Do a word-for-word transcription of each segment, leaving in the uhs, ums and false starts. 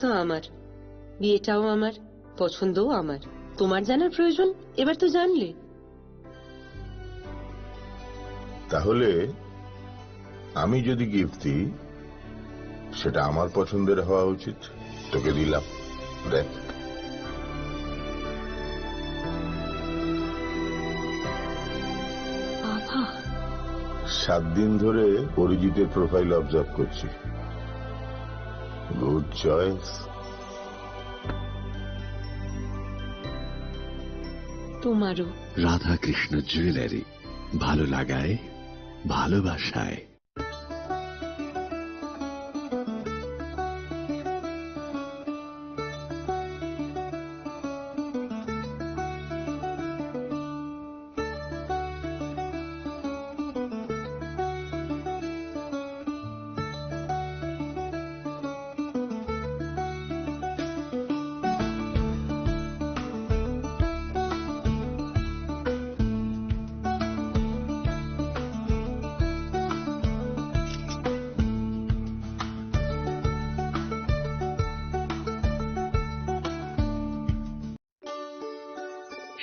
তো আমার, বিয়েটাও আমার, পছন্দও আমার। তোমার জানার প্রয়োজন? এবার তো জানলে। তাহলে আমি যদি গিফট দিই, সেটা আমার পছন্দের হওয়া উচিত। তোকে দিলাম, দেখ। বাবা। সাত দিন ধরে অরিজিতের প্রোফাইল অবজার্ভ করছি। Good choice. তোমারও। রাধাকৃষ্ণ জুয়েলারি, ভালো লাগায়, ভালোবাসায়।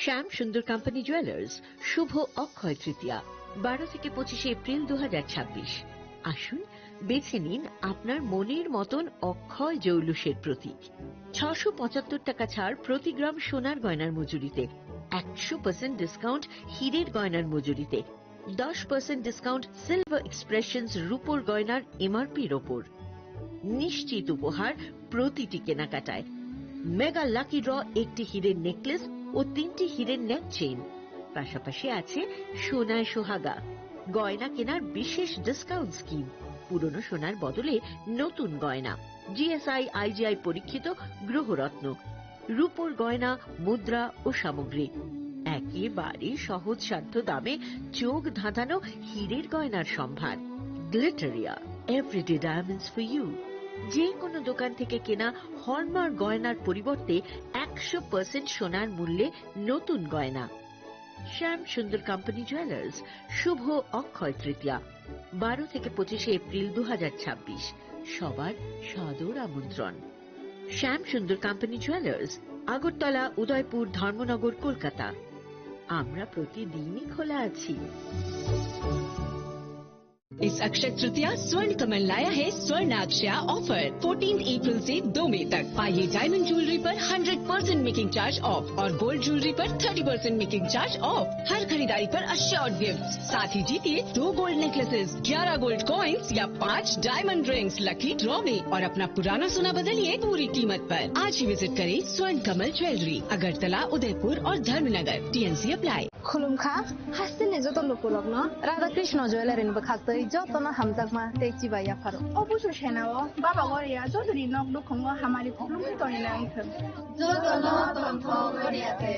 শ্যাম সুন্দর কোম্পানি জুয়েলার্স, শুভ অক্ষয় তৃতীয়া, বারো থেকে পঁচিশে এপ্রিল দু হাজার ছাব্বিশ। আসুন, বেছে নিন আপনার মনের মতন অক্ষয় জৌলুসের প্রতীক। ছশো পঁচাত্তর টাকা ছাড় প্রতি গ্রাম সোনার গয়নার মজুরিতে, একশো পার্সেন্ট ডিসকাউন্ট হীরের গয়নার মজুরিতে, দশ পার্সেন্ট ডিসকাউন্ট সিলভার এক্সপ্রেশনস রূপোর গয়নার এমআরপির ওপর। নিশ্চিত উপহার প্রতিটি কেনাকাটায়। মেগা লাকি ড্র, একটি হীরের নেকলেস ও তিনটি হীরের নেক চেইন। পাশাপাশি আছে সোনায় সোহাগা, গয়না কেনার বিশেষ ডিসকাউন্ট স্কিম, পুরনো সোনার বদলে নতুন গয়না, জিএসআই আইজিআই পরীক্ষিত গ্রহরত্ন, রূপোর গয়না, মুদ্রা ও সামগ্রী। একেবারে সহজসাধ্য দামে চোখ ধাঁধানো হীরের গয়নার সম্ভার। Glitteria, everyday diamonds for you. যে কোনো দোকান থেকে কেনা হলমার্ক গয়নার পরিবর্তে একশো পার্সেন্ট সোনার মূল্যে নতুন গয়না। শ্যাম সুন্দর কোম্পানি জুয়েলার্স, শুভ অক্ষয় তৃতীয়া, বারো থেকে পঁচিশে এপ্রিল দু হাজার ছাব্বিশ। সবার সাদর আমন্ত্রণ। শ্যাম সুন্দর কোম্পানি জুয়েলার্স, আগরতলা, উদয়পুর, ধর্মনগর, কলকাতা। আমরা প্রতিদিনই খোলা আছি। इस अक्षय तृतीया स्वर्ण कमल लाया है स्वर्ण अक्षया ऑफर। फोर्टीन अप्रैल से दो मई तक पाइए डायमंड ज्वेलरी पर hundred percent making charge off और गोल्ड ज्वेलरी पर thirty percent making charge off. हर खरीदारी पर अश्योर्ड गिफ्ट, साथ ही जीतिए दो गोल्ड नेकलेसेस, ग्यारह गोल्ड कॉइन्स या पाँच डायमंड रिंग्स लकी ड्रॉ में और अपना पुराना सोना बदलिए पूरी कीमत पर। आज ही विजिट करें स्वर्ण कमल ज्वेलरी, अगरतला, उदयपुर और Dharmanagar. TNC apply. Khulumkha, hasteni joto lukurokno Radha Krishna Jewellery ni bwkhaktwi jotono hamjakma tei chibai yapharo. O busu senao Baba Goria jotoni nok nukhungo hamari khulumwi tongwi nangthwng. Jotono tongthok Goria te.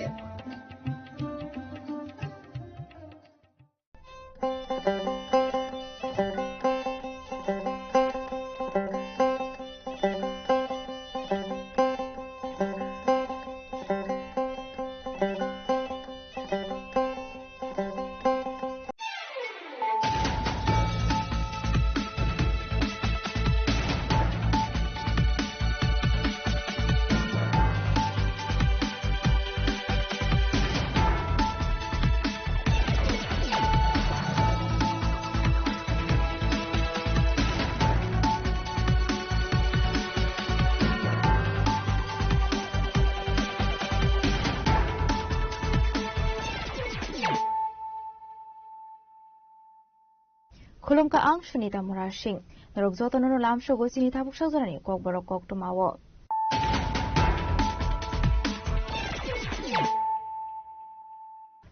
Khulumkha ang Sunita Murasing. Norok jotono no lamsogo chini tabuk sajorani kokborok koktwmao.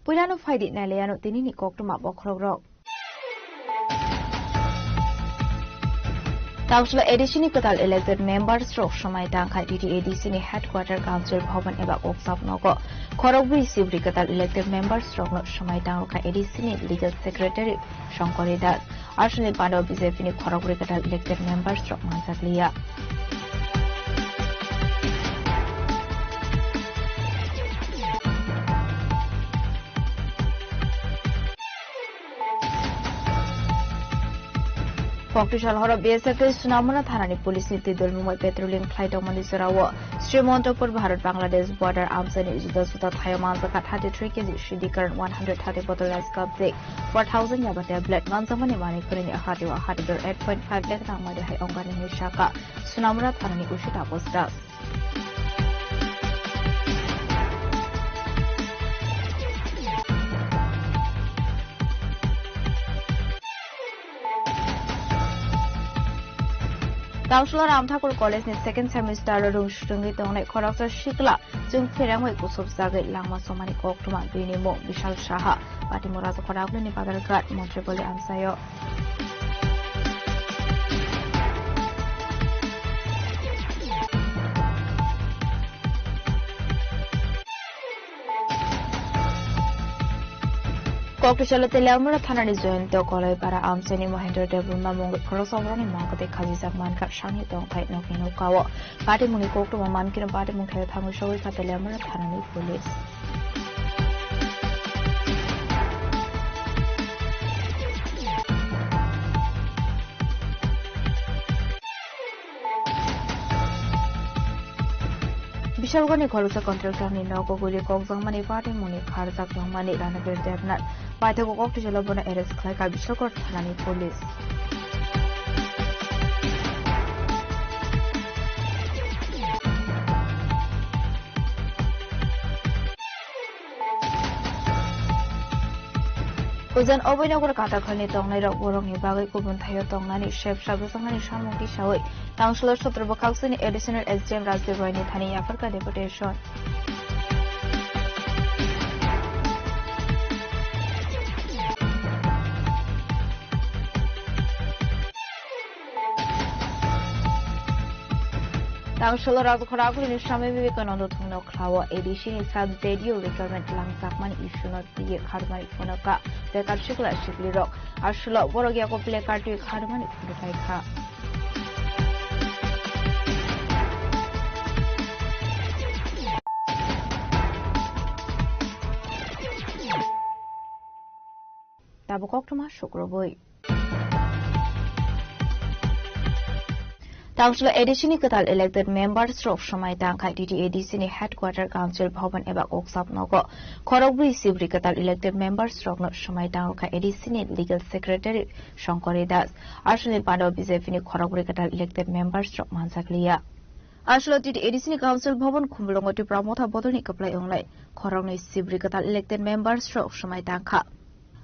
Puilano phaidi nailaiano tinini koktwma bokhorokrok. Tamsula A D C ni kwtal elected members rok swmai tangkha T T A D C ni headquarter council bhaban eba ukchap nogo. Khorokbwi sibri kwtal elected members rokno swmai tangrokha A D C ni legal secretary Shankar Das. Aswkni pano B J P ni khorokbrwi kwtal elected members rok manjakliya. Koktisal horo B S F ni Sunamura thanani police ni twi dol mungbai patrolling khlai tongmani jorao Srimantopur Bharat Bangladesh border amchaini juda juda thaio manjakha thirty three K G Siddhikar one hundred thirty bottle rice cup tei four thousand yaba tablet manjakmani manwi khwnini hati o hati dor eight point five lakh rang mari hai ongkani hinwi sakha Sunamura thanani usita postas. Tangsulo Ram Thakur College ni second semester o rung swrwngwi tongnai khoroksa sikla chwng pherangwi kuchuk jagwi langma somani koktwma bini mung Bishal Saha, Patimura Jokhoraguli ni Badharghat Montripoli amchaio. Koktisalo Teliamura thanani Joyonto Koloipara amchaini Mohendra Debbarma mungwi khoroksa borokni mangkotwi khajijak mankha sangni tongthai nokni nokao. Patimungni koktwma mankhe patimung thaio thangwi sogwi kha Teliamura thanani police. Bishalgorni khoroksa contractor ni nogo guli kokjakmani patimungni kharjak tongmani Ranabir Debnath paithago kokthijalo bono arrest khlaikha Bishalgor thanani police. Ujan Abhaynagar Katakhalni tongnairok borokni bagwi kubun thaio tongnani sebsa bwsaknani samung tisawi tangsulo sotro bwkhaksini Additional S D M Rajdev Royni thani yapharkha deputation. Tangsulo Rajkhoragulini Swami Vivekananda thungno khlao A D C ni sub Z D O recruitment langjakmani issue no twiwi kharmani phunukha bekar sikla siklirok. Asulo borok yago placard twi kharmani phunukhaikha. Tabuk koktwma sukrubwi. Tangsulo A D C ni kwtal elected members rok swmai tangkha T T A D C ni headquarter council bhavan eba koksap nogo. Khorokbrwi sibri kwtal elected members rokno swmai tangkha A D C ni legal secretary Shankari Das. Aswlni pando B J P ni khorokbrwi kwtal elected members rok manjakliya. Aswlo T T A D C ni council bhavan Khumulwngo Tipra Motha bodolni kwplai wngnai khoroknwi sibri kwtal elected members rok swmai tangkha.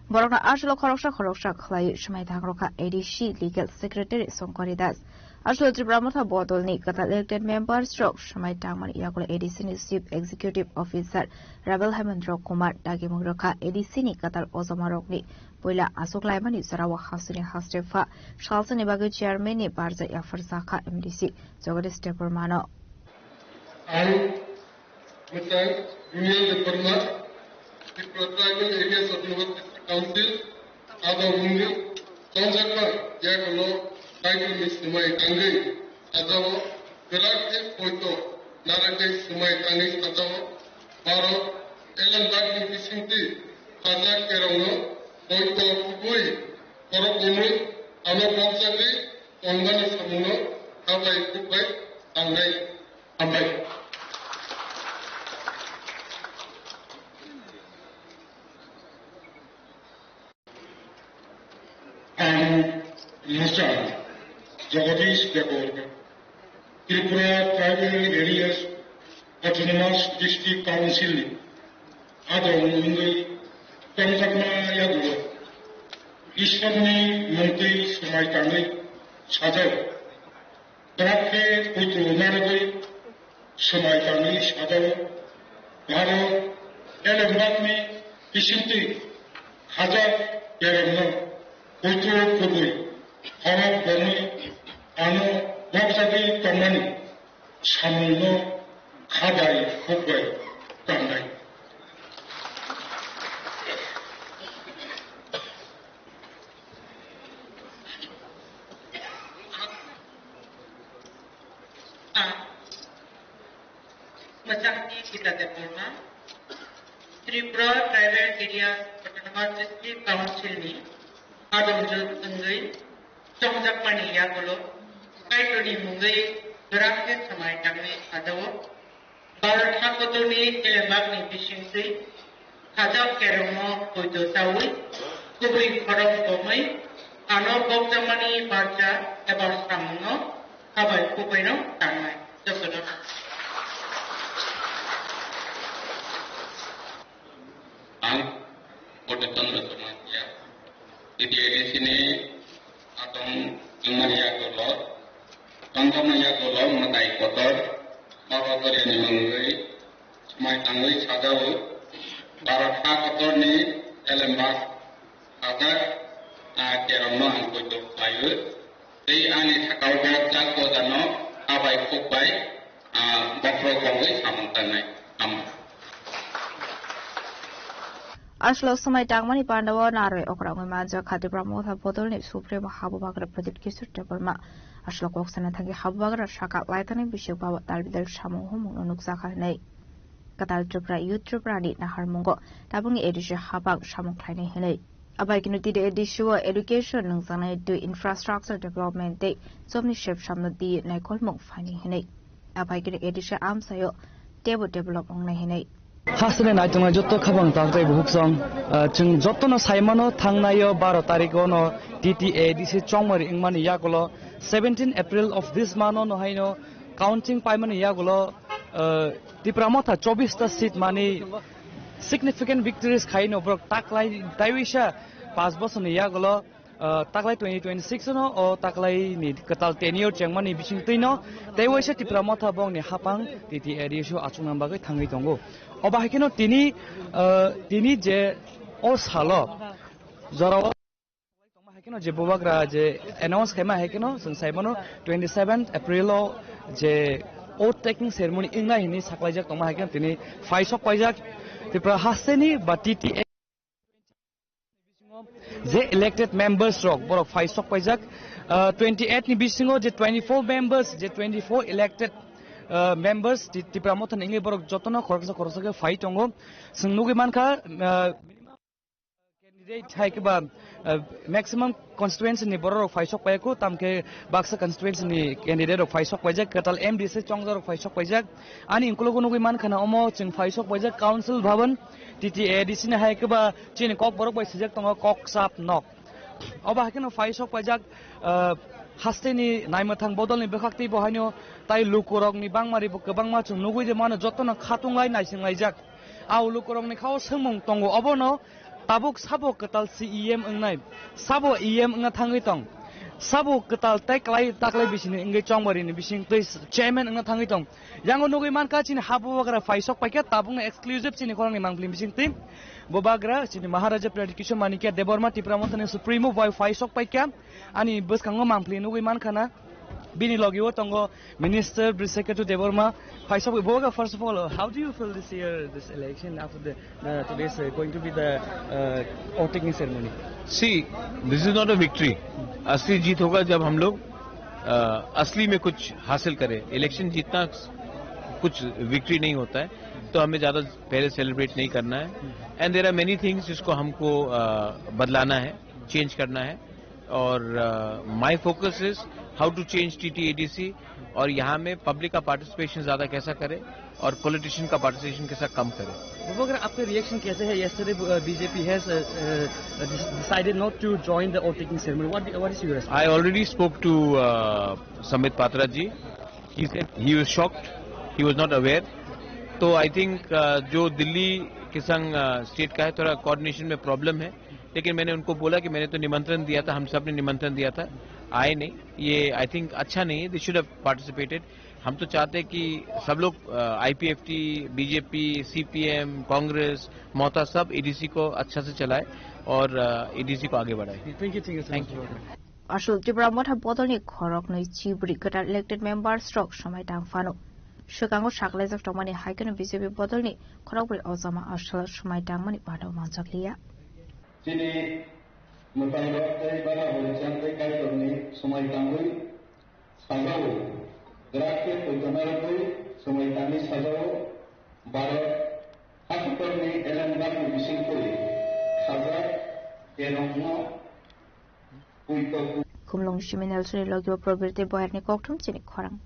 Borokno aswlo khoroksa khoroksa khlaiwi swmai thangrokha A D C legal secretary Shankari Das. Aswlo Tipra Motha bodolni kwtal elected members rok swmai tangmani yagulo A D C ni chief executive officer Rabel Hemendra Kumar dagimung rwkha A D C ni kwtal ojomarokni puila aswk laimani jorao hasteni haste pha salsani bagwi chairman ni barja yapharjakha M D C Jagadish Debbarmano. Ang Mwchang Dunial Debbarma, Tripura Tribal Areas Autonomous District Council, abo mungwi chongjak kha, yakono Kaitorni swmai tangwi sajao, kwrak khe poito narakhe swmai tangwi sajao, borok Elambakni bisingtwi sajak kerongno poito kubui khorok umwi ano bokjagwi tongmani samungno habai khukbai tangnai. Hambai. Ang Musa Jagadish Debbarma, Tripura Tribal Areas Autonomous District Council ni adong wngwi tongjakma yagulo Ishwarni mungtwi swmai tangwi sajao. Bwrakhe poito narwgwi swmai tangwi sajao. Bharo Elembakni bisingtwi khajak kerongno poito kubui khorok bomwi ano bokjagwi tongmani samungno khabai khukbai tangnai. Mwchangni Gita Debbarma, Tripura Tribal Areas Autonomous District Council ni adongjwk wngwi Chongjakmani yagulo Kaitorni mungwi kwrak khe swmai tangwi sajao. Bharat hakotorni elembakni bisingtwi sajak kerongno poito chaui kubui khorok bomwi ano bokjakmani barja eba samungno habai kubuino tangnai. Jotono. Ang Bodhichandra Jamatia, T T A D C ni atong wngmani yagulo, tongjakmani yagulo mwtai kotor, Baba Goriani mungwi, swmai tangwi sajao, Bharat ha kotorni elembak sajak, ah, kerongno ang poito khlaiwi, tei ani sakao bo jak bojano abai khukbai, ah, bokhorok rogwi samung tangnai. Tamo. Aswk swmai tangmani pandao narwi okra wngwi manjak kha Tipra Motha bodolni Supremo Habubagra Pradyut Kishore Debbarma. Aswk kok sana thangwi Habubagra saka laitani bisik bawa talbidal samung humungno nukjakha hwnwi. Kwtal Tripura Youth Tripura ni naharmungo tabukni A D C habang samung khlainai hwnwi. Abai kino T T A D C o education nungjaknai twi infrastructure development tei jobni sep samno di naikolmung phainai hwnwi. Abai kino A D C amsaio tebo develop wngnai hwnwi. Hasteni naitongnai jotto khabang takhtai bukhuk song, ah, chwng jottono saimano thangnaio baro tarikh ono T T A D C chongmari wngmani yagulo seventeen April of this month ono haino counting paimani yagulo, ah, Tipra Motha chobbish ta seat mani significant victories khaino borok taklai taiwisa paanch bosorni yagulo, ah, taklai twenty twenty-six no o taklai ni kwtal tenure chengmani bisingtwi no tei waisa Tipra Motha bongni hapang T T A D C o achukna bagwi thangwi tongo. Obo hai kheno tini, ah, tini je o salo jorao tongma hai kheno je bubagra je announce khaima hai kheno chwng sai mano twenty seventh April o je oath taking ceremony wngnai hinwi saklaijak tongma hai kheno tini phai sok paijak Tripura hasteni ba T T A je elected members rok borok phai sok paijak, ah, twenty eight ni bisingo je twenty four members, je twenty four elected, ah, members Ti-, Tipra Motha ni wngwi borok jotono khoroksa khoroksa khe phai tongo. Chwng nugwi mankha, ah, candidate hai khe ba, ah, maximum constituency ni borok rok phai sok paikho, tamkhe baksa constituency ni candidate rok phai sok paijak, kwtal M D C chongjak rok phai sok paijak. Ani ukologo nugwi mankha na omo chwng phai sok paijak Council Bhavan, T T A D C ni hai khe ba chini kok borok bai swijak tongo kok chap nok. Obo hai kheno phai sok paijak, ah, hasteni naimwthang bodolni bwkhaktwi bo haino tai lukurokni bangmari bo kwbangma chwng nugwi de mano jotono khatung lai naising laijak. A lukurokni khao swngmung tongo obono tabuk sabo kwtal C E M wngnai, sabo E M wngna thangwi tong, sabo kwtal tei klai taklai bisini wngwi chongbarini bising twi chairman wngna thangwi tong. Yango nugwi mankha chini ha bubagra phai sok paikha tabukno exclusive chini khorangni mangpili bisingtwi. Bubagra chini Maharaja Pradyut Kishore Manikya Debbarma Tipra Mothani Supremo bai phai sok paikha. Ani bwskango mangpili nugwi mankha na bini logi o tongo Minister Brisakhetu Debbarma. Phai sok bubagra, first of all, how do you feel this year, this election after the, uh, today's, uh, going to be the, uh, oath taking ceremony? See, this is not a victory. असली जीत होगा जब हम लोग, अ, असली में कुछ हासिल करें। इलेक्शन जीतना कुछ विक्ट्री नहीं होता है, तो हमें ज़्यादा पहले सेलिब्रेट नहीं करना है। And there are many things जिसको हमको, अ, बदलाना है, चेंज करना है। और, अ, my focus is how to change T T A D C और यहाँ में पब्लिक का पार्टिसिपेशन ज़्यादा कैसा करें और पॉलिटिशियन का पार्टिसिपेशन कैसा कम करें। Bubagra, आपका रिएक्शन कैसे है? Yesterday, uh, B J P has, uh, uh, decided not to join the oath taking ceremony. What, what is your response? I already spoke to, uh, Sambit Patra ji. He said he was shocked, he was not aware. तो I think, अ, जो दिल्ली के संग, अ, स्टेट का है, थोड़ा कोऑर्डिनेशन में प्रॉब्लम है, लेकिन मैंने उनको बोला कि मैंने तो निमंत्रण दिया था, हम सब ने निमंत्रण दिया था, आए नहीं। ये आई थिंक अच्छा नहीं है, they should have participated। हम तो चाहते हैं कि सब लोग, अ, I P F T, B J P, C P M, Congress, ममता सब एडीसी को अच्छा से चलाए और, अ, एडीसी को आगे बढ़ाए। Thank you, thank you so much. Thank you. Aswk Tipra Motha bodolni khoroknwi chibri kwtal elected members rok swmai tang phano. Swkango saklaijak tongmani hai kheno B J P bodolni khorokbrwi Ojama Aswk swmai tangmani bano manjakliya. Chini mwtairok tei bana horichang tei Kaitorni swmai tangwi sajao, grak khe poito narwgwi swmai tangwi sajao, Bharat hakotorni elembakni bisingtwi sajak kerongno poito. Kumlung Siminel Suri Logio Probirti Boyarni kokthum chini khorang.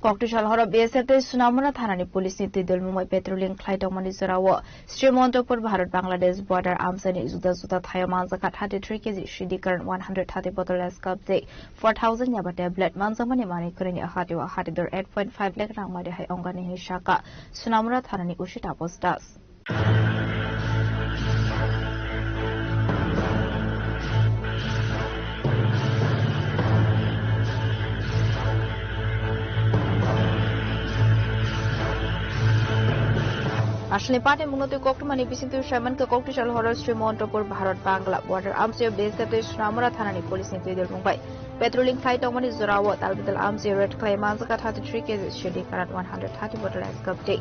Kokti sal horo B S F tei Sunamura thanani police ni twi dol mungbai patrolling khlai tongmani jorao Srimantopur Bharat Bangladesh border amchaini juda juda thaio manjakha thirty three K G C D current one hundred thirty bottle S cup tei four thousand yaba tablet manjakmani manwi kwrwini hati o hati dor eight point five lakh rang mari hai ongani hinwi saka Sunamura thanani O C Taposh Das. Aswlni party mungno twi koktwmani bisingtwi saimankha, kokti sal horo Srimantopur Bharat Bangla border amchaio B S F tei Sunamura thanani police ni twi dol mungbai patrolling khlai tongmani jorao talbidal amchaio raid khlai manjakha thirty three K G C D current one hundred thirty bottle S cup tei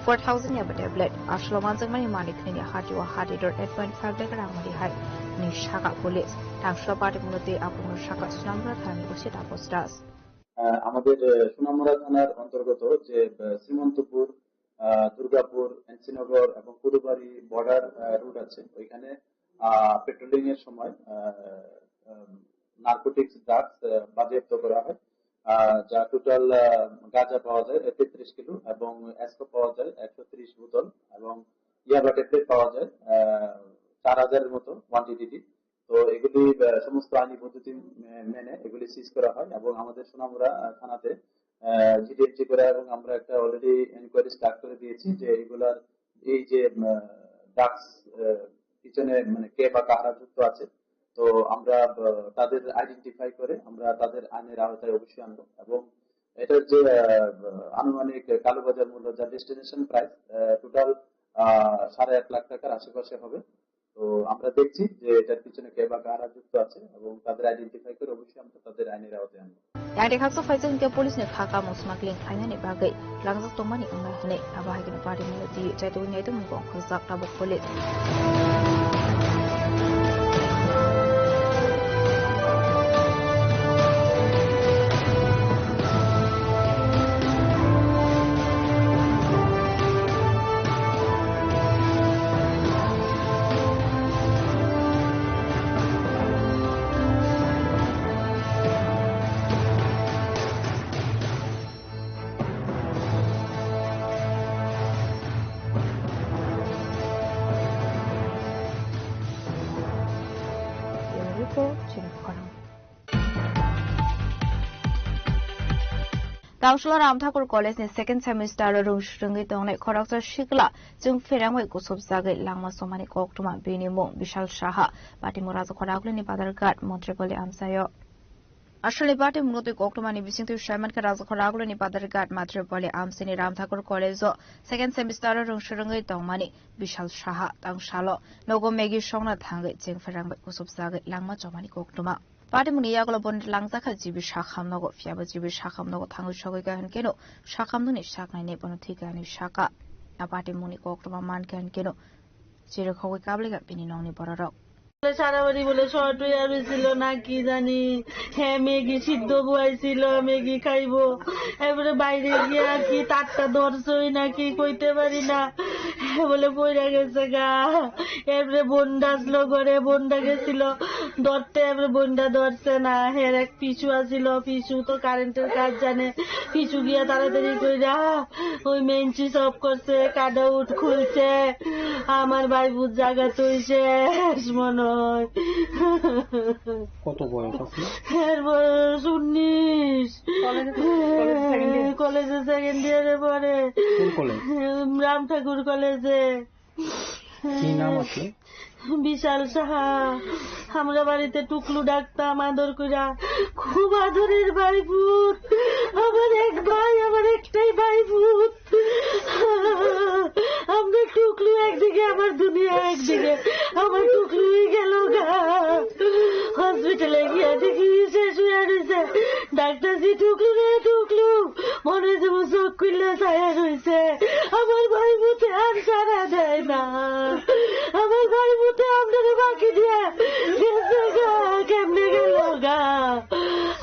four thousand yaba tablet. Aswlo manjakmani manwi khwnini hati o hati dor eight point five lakh rang mari hai hinwi saka police. Tangshlo party mungno twi aphuru saka Sunamura thanani O C Taposh Das. আহ, আমাদের, আহ, সোনামুড়া থানার অন্তর্গত যে, আহ, শ্রীমন্তপুর, আহ, দুর্গাপুর, এনসিনগর এবং কুদুবাড়ি বর্ডার, আহ, রুট আছে, ওইখানে, আহ, পেট্রোলিং এর সময়, আহ, আহ, নার্কোটিক্স ড্রাগস, আহ, বাজেয়াপ্ত করা হয়, আহ, যা টোটাল, আহ, গাঁজা পাওয়া যায়, আহ, তেত্রিশ কিলো এবং অ্যাসকো পাওয়া যায় একশো ত্রিশ বোতল এবং ইয়াবা ট্যাবলেট পাওয়া যায়, আহ, চার হাজারের মতো কোয়ান্টিটি। তো এগুলি, আহ, সমস্ত আইনি পদ্ধতি মে-, মেনে এগুলি সিজ করা হয় এবং আমাদের সোনামুড়া, আহ, থানাতে, আহ, জিডি এন্ট্রি করা এবং আমরা একটা অলরেডি এনকোয়ারি স্টার্ট করে দিয়েছি যে এগুলার এই যে, আহ, ড্রাগস, আহ, পিছনে মানে কে বা কারা যুক্ত আছে। তো আমরা, আহ, তাদের আইডেন্টিফাই করে আমরা তাদের আইনের আওতায় অবশ্যই আনবো এবং এটার যে, আহ, আনুমানিক কালোবাজার মূল্য, যা ডেস্টিনেশন প্রাইস, আহ, টোটাল, আহ, সাড়ে আট লাখ টাকার আশেপাশে হবে। তো আমরা দেখছি যে এটার পিছনে কে বা কারা যুক্ত আছে এবং তাদের আইডেন্টিফাই করে অবশ্যই আমরা তাদের আইনের আওতায় আনবো। Yang de khaksa phaisa hinkhe police ni kha kamung smuggling khlainani bagwi langjak tongmani wngna hinwi abo hai kheno party mungno twi chaitugwi naitukmung kok khorjak tabuk police. Bureau Report, Chini Khorang. Tangsholo Ram Thakur College ni second semester o rung swrwngwi tongnai khoroksa sikla chwng pherangwi kusubjagwi langma chomani koktwma, bini mung Bishal Saha, patimung Rajakhor Agulini Badharghat, Montripoli amchaio. Aswlni patimungno twi koktwmani bisingtwi saimankha, Rajakhor Agulini Badharghat, Montripoli amchaini Ram Thakur College o second semester o rung swrwngwi tongmani Bishal Saha tangsalo nogo Maggie songna thangwi chwng pherangwi kusubjagwi langma chomani koktwma. Patimungni yagulo boni langjakha G B Sakham nogo, phiyaba G B Sakham nogo thangwi sogwi kahwn keno Sakham nungni saknaini bono thwi kahwnwi saka. A patimungni koktwma mankha hinkeno chirikhogwi kablikha bini nokni bororok. বলে সারা বাড়ি বলে শর্ট হয়ে রয়েছিল না কি জানি, হ্যাঁ, ম্যাগি সিদ্ধ বয়াইছিল, ম্যাগি খাইবো। এবারে বাইরে গিয়ে আর কি তারটা ধরছই না কি কইতে পারি না, হ্যাঁ, বলে পড়ে গেছে গা। এবারে বোনটা আসলো ঘরে, বোনটা গেছিল ধরতে, এবারে বোনটা ধরছে না। হের এক পিছু আসিল, পিছু তো কারেন্টের কাজ জানে, পিছু গিয়া তাড়াতাড়ি কইরা ওই মেইন সুইচ অফ করছে, কাট আউট খুলছে। আমার ভাই বুঝ জায়গা তুই শেষ মনে হয়। কত বয়স আপনার? এর বয়স উনিশ। কলেজে, কলেজে সেকেন্ড ইয়ার? কলেজে সেকেন্ড ইয়ারে পড়ে। কোন কলেজ? রাম ঠাকুর কলেজে। কি নাম আছে? বিশাল সাহা। আমরা বাড়িতে টুকলু ডাকতাম আদর কইরা। খুব আদরের ভাই পুত। আমার এক ভাই, আমার একটাই ভাই পুত। আমরা টুকলু একদিকে, আমার দুনিয়া একদিকে। আমার টুকলুই গেল গা। হসপিটালে গিয়া দেখি শেষ হইয়া রইছে। ডাক্তার জি টুকলু রে টুকলু। মনে হয় যেমন চোখ খুললে ছায়া রইছে। আমার ভাই পুতে আর সারা দেয় না। আমার ভাই পুতে আপনারে বাকি দিয়া গেছে গা, কেমনে গেল গা?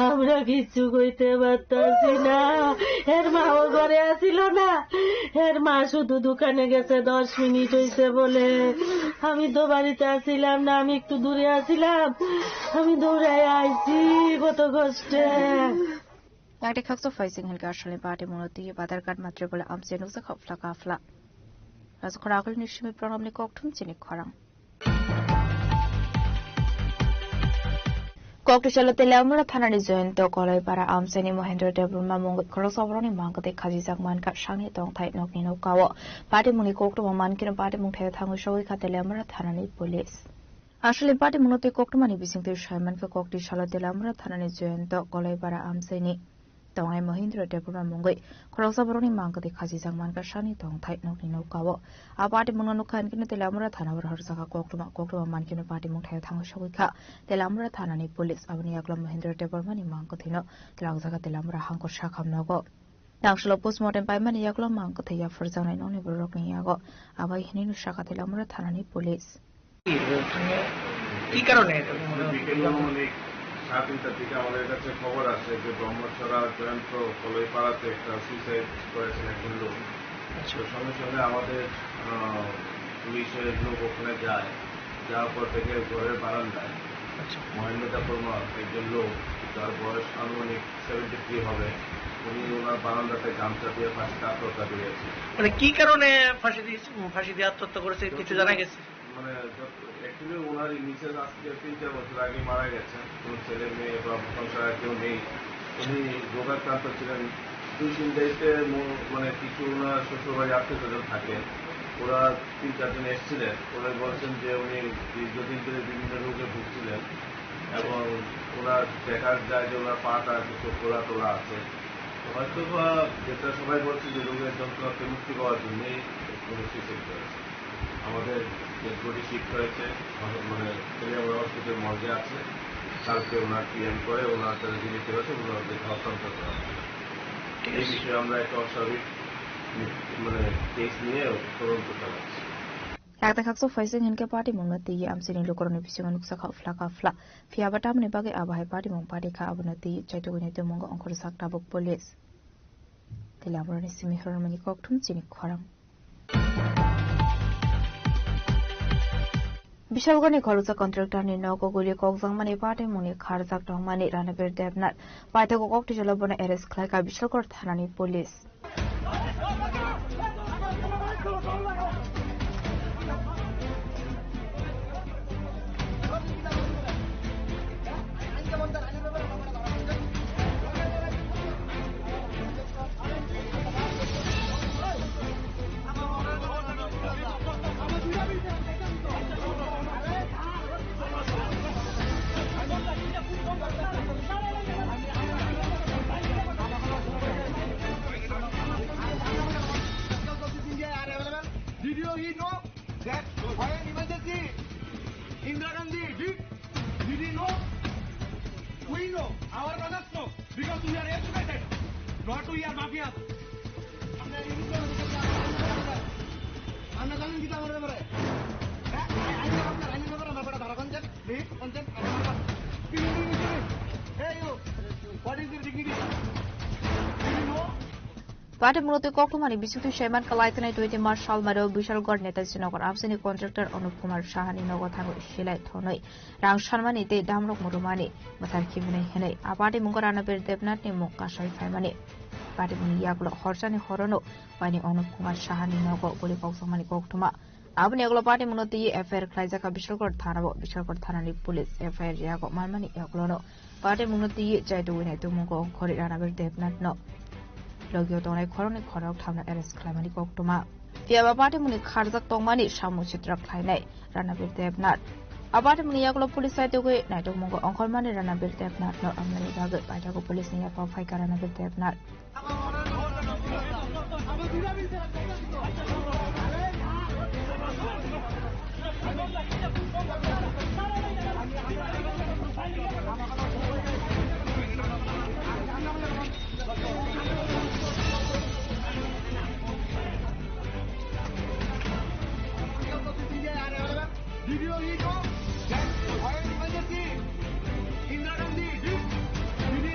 আমরা কিচ্ছু কইতে পারতাছি না। এর মাও ঘরে আসিল না। এর মা শুধু দোকানে গেছে, দশ মিনিট হইছে বলে। আমি তো বাড়িতে আসিলাম না, আমি একটু দূরে আসিলাম। আমি দৌড়াই আইছি কত কষ্টে। Nang de khaksa phaising hinkhe Ashalni party mungno twi Badharghat Matrikula amchai nukjakha phla ka phla. Rajakhor agulni simi pranamni kokthum chini khorang. Kokthwisa Teliamura thanani Joyonto Koloipara amchaini Mohendra Debbarma mungwi khoroksa borokni mangkwtwi khajijak mankha sakni tongthai nokni nokao. Party mungni koktwma mankhe party mungthai thangwi sogwi kha Teliamura thanani police. Aswlwi party mungno tei koktwmani bisingtwi saimankha, Kokthwisa Teliamura thanani Joyonto Koloipara amchaini tongnai Mohindra Debbarma mungwi khoroksa borokni mangkwtwi khajijak mankha sakni tongthai nokni nokao. A party mungno nukha hinkhe Teliamura thana oro horjakha koktwma, koktwma mankhe party mungthai thangwi sogwi kha Teliamura thanani police. Aboni yagulo Mohindra Debbarmani mangkwthwino twlangjakha Teliamura hangkor sakham nogo. Tangsulo postmortem paimani yagulo mangkwthwi yaphurjaknai nokni borokni yago. Abai hinwi sakha Teliamura thanani police. কি কারণে এটা মনে হয়? বিকেল অনুমানিক সাড়ে তিনটার দিকে আমাদের কাছে খবর আসে যে ব্রহ্মছড়া জয়ন্ত কলইপাড়াতে একটা সুইসাইড করেছেন একজন লোক। আচ্ছা। তো সঙ্গে সঙ্গে আমাদের, আহ, পুলিশের লোক ওখানে যায়, যাওয়ার পর থেকে ঘরের বারান্দায় আচ্ছা। মহেন্দ্র দেববর্মা একজন লোক, যার বয়স আনুমানিক সেভেন্টি থ্রি হবে, উনি ওনার বারান্দাতে গামছা দিয়ে ফাঁসিতে আত্মহত্যা করেছেন। মানে কি কারণে ফাঁসি দিয়েছে, ফাঁসি দিয়ে আত্মহত্যা করেছে, কিছু জানা গেছে? মানে যত, অ্যাকচুয়ালি ওনার মিসেস আজকে তিন চার বছর আগে মারা গেছেন, কোনো ছেলে মেয়ে বা সংসারে কেউ নেই। উনি রোগাক্রান্ত ছিলেন। দুই তিন তারিখে মো-, মানে কিছু ওনার শ্বশুরবাড়ি আত্মীয় স্বজন থাকেন, ওরা তিন চারজন এসেছিলেন। ওরা বলছেন যে উনি দীর্ঘদিন ধরে বিভিন্ন রোগে ভুগছিলেন এবং ওনার দেখা যায় যে ওনার পাটা কিছু ফোলা টোলা আছে। তো হয়তো বা যেটা সবাই বলছে যে রোগের যন্ত্রণা থেকে মুক্তি পাওয়ার জন্যই উনি সুইসাইড করেছেন। আমাদের ডেড বডি শিফট হয়েছে, মানে, তেলিয়ামুড়া হসপিটাল মর্গে আছে। কালকে ওনার পিএম করে ওনার যারা রিলেটিভ আছে ওনাদেরকে হস্তান্তর করা হবে। ঠিক এই আছে। বিষয়ে আমরা একটা অস্বাভাবিক, মানে, কেস নিয়ে তদন্ত চালাচ্ছি। Yakta khaksa phaising hinkhe party mungno twi amchaini lukurokni bisingo nukjakha phla ka phla. Phiya ba tamoni bagwi abo hai party mung party kha, abono twi chaitugwini tongmungo ongkhorjak tabuk police. Teliamurani simi hormani kokthum chini khorang. Bishalgarni khoroksa contractorni nogo guli kokjakmani party mungni kharjak tongmani Ranabir Debnath paithago koktwisa bono arrest khlaikha Bishalgar thanani police. Did you hear no? That fire emergency. Indira Gandhi, did, did you know? We know. Our brothers know. Because we are educated. Not we are mafia. আমরা জানেন কি আমাদের ব্যাপারে? হ্যাঁ? আই-, আইনের ব্যাপারে, আইনের ব্যাপারে আমরা কটা ধারা concept? Hey, you, what is your dignity? Do you know? Party mungno twi koktwmani bisingtwi saiman kalai twnai twenty March salmario Bishalgarh Netaji Nagar amchaini contractor Anup Kumar Sahani nogo thangwi silai thonwi rang sanmani tei damrok murumani mwthar khiminai hinwi a party mungo Ranabir Debnathni mung kasai phaimani. Party mungni yagulo horjani horono waini Anup Kumar Sahani nogo guli kokjakmani koktwma. Aboni yagulo party mungno twi F I R khlaijakha Bishalgarh thanao. Bishalgarh thanani police F I R yago manmani yagulono party mungno twi chaitugwi nai tongmungo ongkhorwi Ranabir Debnathno logio tongnai khoroknwi khorok thamno arrest khlaimani koktwma. Phiya ba party mungni kharjak tongmani samung sitra khlainai Ranabir Debnath. A party mungni yagulo police chaitugwi nai tongmungo ongkhormani Ranabir Debnathno amnani bagwi paithago policeni yaphao phaikha Ranabir Debnath. Did you hear? That fire emergency. Indira Gandhi, did, did he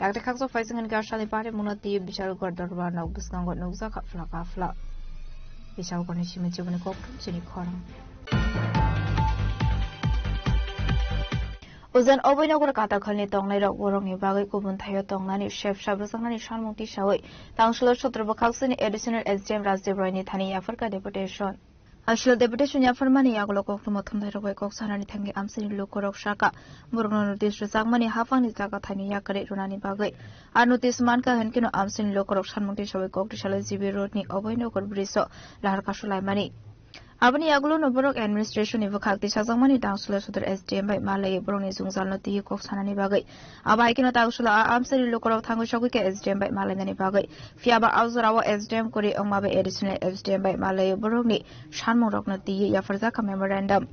Dakti khakchok phaising hwnkhe aswkni pari mungno twi Bishalgarh dorbar nok bwskango nukjak kha phlak kha phlak. Bishalgarhni simi chiboni kokthum chini khorang. Ujan oboi nokor katakhalni tongnairok borokni bagwi kubun thaio tongnani sep sap rwjaknani sanmung tisawi Tangsulo sotro bwkhaksini Additional S D M Rajdev Royni thani yapharkha deputation. Aswk deputation yapharmani yagulo koktwma thumnairok bai kok sanani thangwi amchaini lukurok saka borokno notice rwjakmani haphangni jaga thaini yakarwi rwnani bagwi. A notice mankha hwnkhe no amchaini lukurok sanmung tisawi kok tisalwi G B Roadni oboi nokor bridge-o lahar kasulaimani. Aboni yagulono borok administration-ni bwkhak tisajakmani Tangsulo sodor S D M bai malaiwi borokni jwngjalno twiwi kok sanani bagwi. Abo hai kheno Tangsulo a amchaini lukurok thangwi sogwi kha S D M bai malainani bagwi. Phiya ba o jorao S D M kwrwi wngma bai additional S D M bai malaiwi borokni sanmungrokno twiwi yapharjak kha memorandum.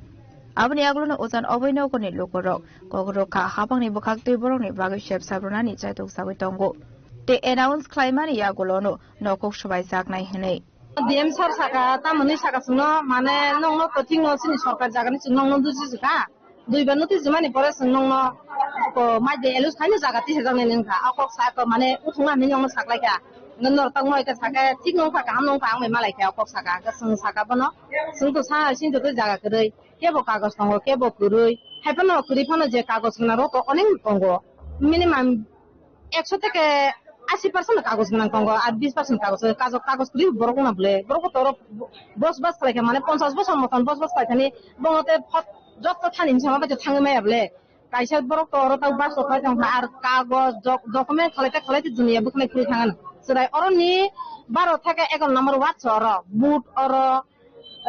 Aboni yagulono ujan oboi nokoni lukurok kok rwkha haphangni bwkhak twi borokni bagwi sep sap rwnani chaitok sagwi tongo. Tei announce khlaimani yagulono nokhok swbaijaknai hwnwi. D M sir saka, tamoni saka chwngno, mane, nongno to thikno chini sorkar jagani chwng nongno duji jwkha. Duibar notice jumani pore chwng nongno ko mai de elus khaino jaga tisajaknai nengkha. A kok sa ko, mane, uthungna hinwi nongno saklaikha. Nokno tangmo ika saka, thik nongkha, kaham nongkha, ang bai malaikha, a kok saka. Chwng saka bono, chwng to sa sinto to jaga kwrwi. Kebo kagoj tongo, kebo kwrwi. Haiphano kwrwi phano je kagoj gwnangrok to onek tongo. Minimum ekso theke ashi percent kagoj gwnang tongo, ar bis percent kagoj, kagoj, kagoj kwrwi borok wngna bwle. Borok to oro bosbas khlaikha, mane ponchash bosor moton bosbas khlaikhani, bono te phot-, jotto thani bwskango bai thangwi maya bwle. Kaisa borok to oro tei bus rok khlai tongkha, ar kagoj, doc-, document khlai te khlai te duniya bwkhanai phuru thangano. Chwrai oroni baro theke egaroh number ward se oro, vote oro,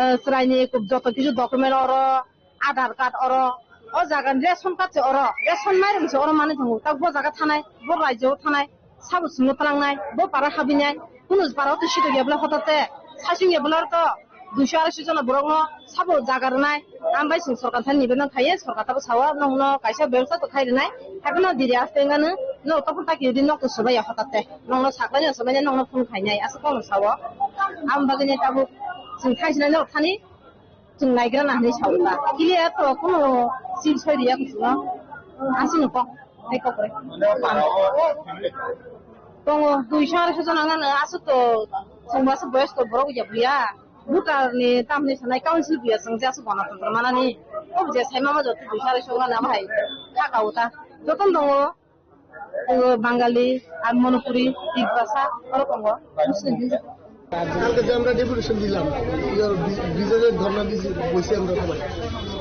eh, chwraini joto kisu document oro, Aadhaar card oro, o jaga ni ration card se oro, ration mairum se oro manwi tongo. Tak bo jaga thanai, bo rajyo thanai, sabo chwngno twlangnai, bo para habinai, kunu para o to sito ya bwle hotate, sasing ya bwle oro to duiso arai so jona borok no sabo jaga rwnai. Ang bai chwng sorkar thani nibedan khaiye, sorkar tabo sao, nongno kaisa bebostha to khai rwnai, haikhe no diri aste wngano, no topor taki di nok to swbai ya hotate, nongno saklai no swbai nai, nongno phone khainai, aswk kokno sao. Ang bagwi nai tabuk chwng thangsinai norok thani. Chwng naigra na hinwi sawi ba. Clear to kuno sil soi riya kuchukno. Aswkno kok. Hai kok re. Tongo, duiso arai so jona nang aswk to, chwng bo aswk boyos to borok ya buya. Voter ni tamni sanai council buya chwng je aswk gana tongo manani. Kok je sai mama joto duiso arai so nang hai. Thaka uta. Joto tongo. Tongo Bangali, ar Manipuri, Tiprasa, oro tongo. Muslim Hindu. কালকে যে আমরা ডেপুটেশন দিলাম, ইয়ে, বি-, বিজেপির ধর্ণা দিছি, বলছি আমরা সবাই।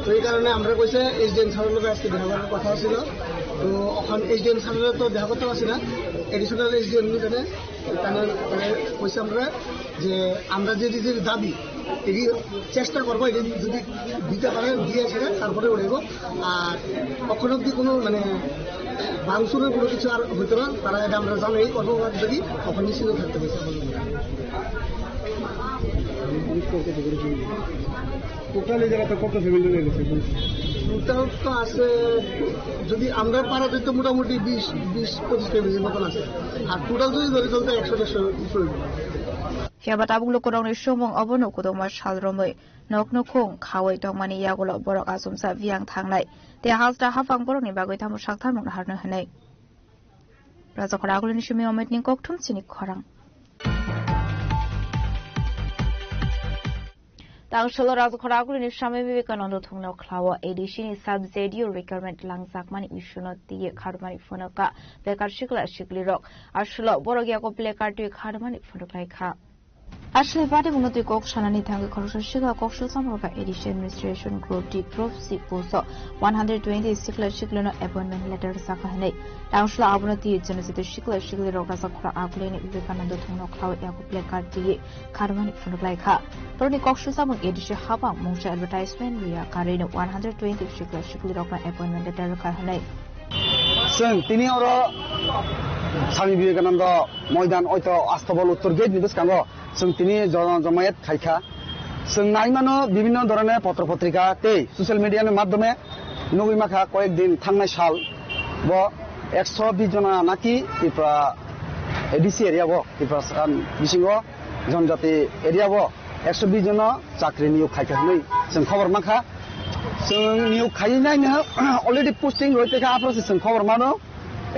তো এই কারণে আমরা কইছে এসডিএম স্যারের লগে আজকে দেখা করার কথা ছিল। তো এখন এসডিএম স্যারের তো দেখা করতে পারছি না, অ্যাডিশনাল এসডিএম এখানে, এখানে, মানে, কইছে আমরা যে আমরা যে, যে দাবি, এটি চেষ্টা করবো, এটি যদি দিতে পারে, দিয়ে সেটা তারপরে উঠবো। আর এখন অব্দি কোনো, মানে, ভাঙচুরের কোনো কিছু আর হইতো না। তারা এটা আমরা জানি, এই কর্মঘাত যদি তখন নিশ্চিত থাকতে হয়েছে আমাদের। টোটাল এই জায়গাতে কত ফ্যামিলি রয়ে গেছে? টোটাল তো আছে, যদি আমরা পাড়াতে তো মোটামুটি বিশ, বিশ পঁচিশ ফ্যামিলির মতন আছে। আর টোটাল যদি ধরি, তাহলে তো একশো দেড়শো উপরে। Phiya ba tabuk lukurokni sumung obono kwdwkma sal romwi nokno khung khaui tongmani yagulo borok achomsa biyang thangnai tei hasta haphang borokni bagwi tamo saktharmung naharno hwnwi. Rajakhor agulini simi Ometni kokthum chini khorang. Tangsulo Rajakhor agulini Swami Vivekananda thungno khlao A D C ni sub Z D O recruitment langjakmani issue no twiwi kharmani phunukha bekar sikla siklirok. Asulo borok yago placard twi kharmani phunuklaikha. Asle bade mwnotwi kok sanani thangwi khoroksa sikla kok swlsamrok A D C administration group D group C post o one hundred twenty sikla siklino appointment letter rwjak kha hwnwi. Tangshla abono twi janajati sikla siklirok Raja Khura Akulini Vivekananda thungno khlawi yago placard twiwi kharmani phunuk lai kha. Borokni kok swlsamung A D C habang mungsa advertisement rwya karino one hundred twenty sikla siklirokno appointment letter rwkha hwnwi. Chwng tini oro Swami Vivekananda Moidan oito Astobol Uttor Gate ni bwskango chwng tini jo-, jomayet khaikha. Chwng nai mano bibhinno dhoroner potro potrika tei social media ni madhyome nugwi makha koyek din thangnai sal bo ekso bis jona naki Tripura A D C area o, Tripura bisingo Jonjati area o ekso bis jono chakri niyok khaikha hwnwi chwng khobor mankha. Chwng niyok khaiwi naino already posting roi tongkha, aphuru se chwng khobor mano.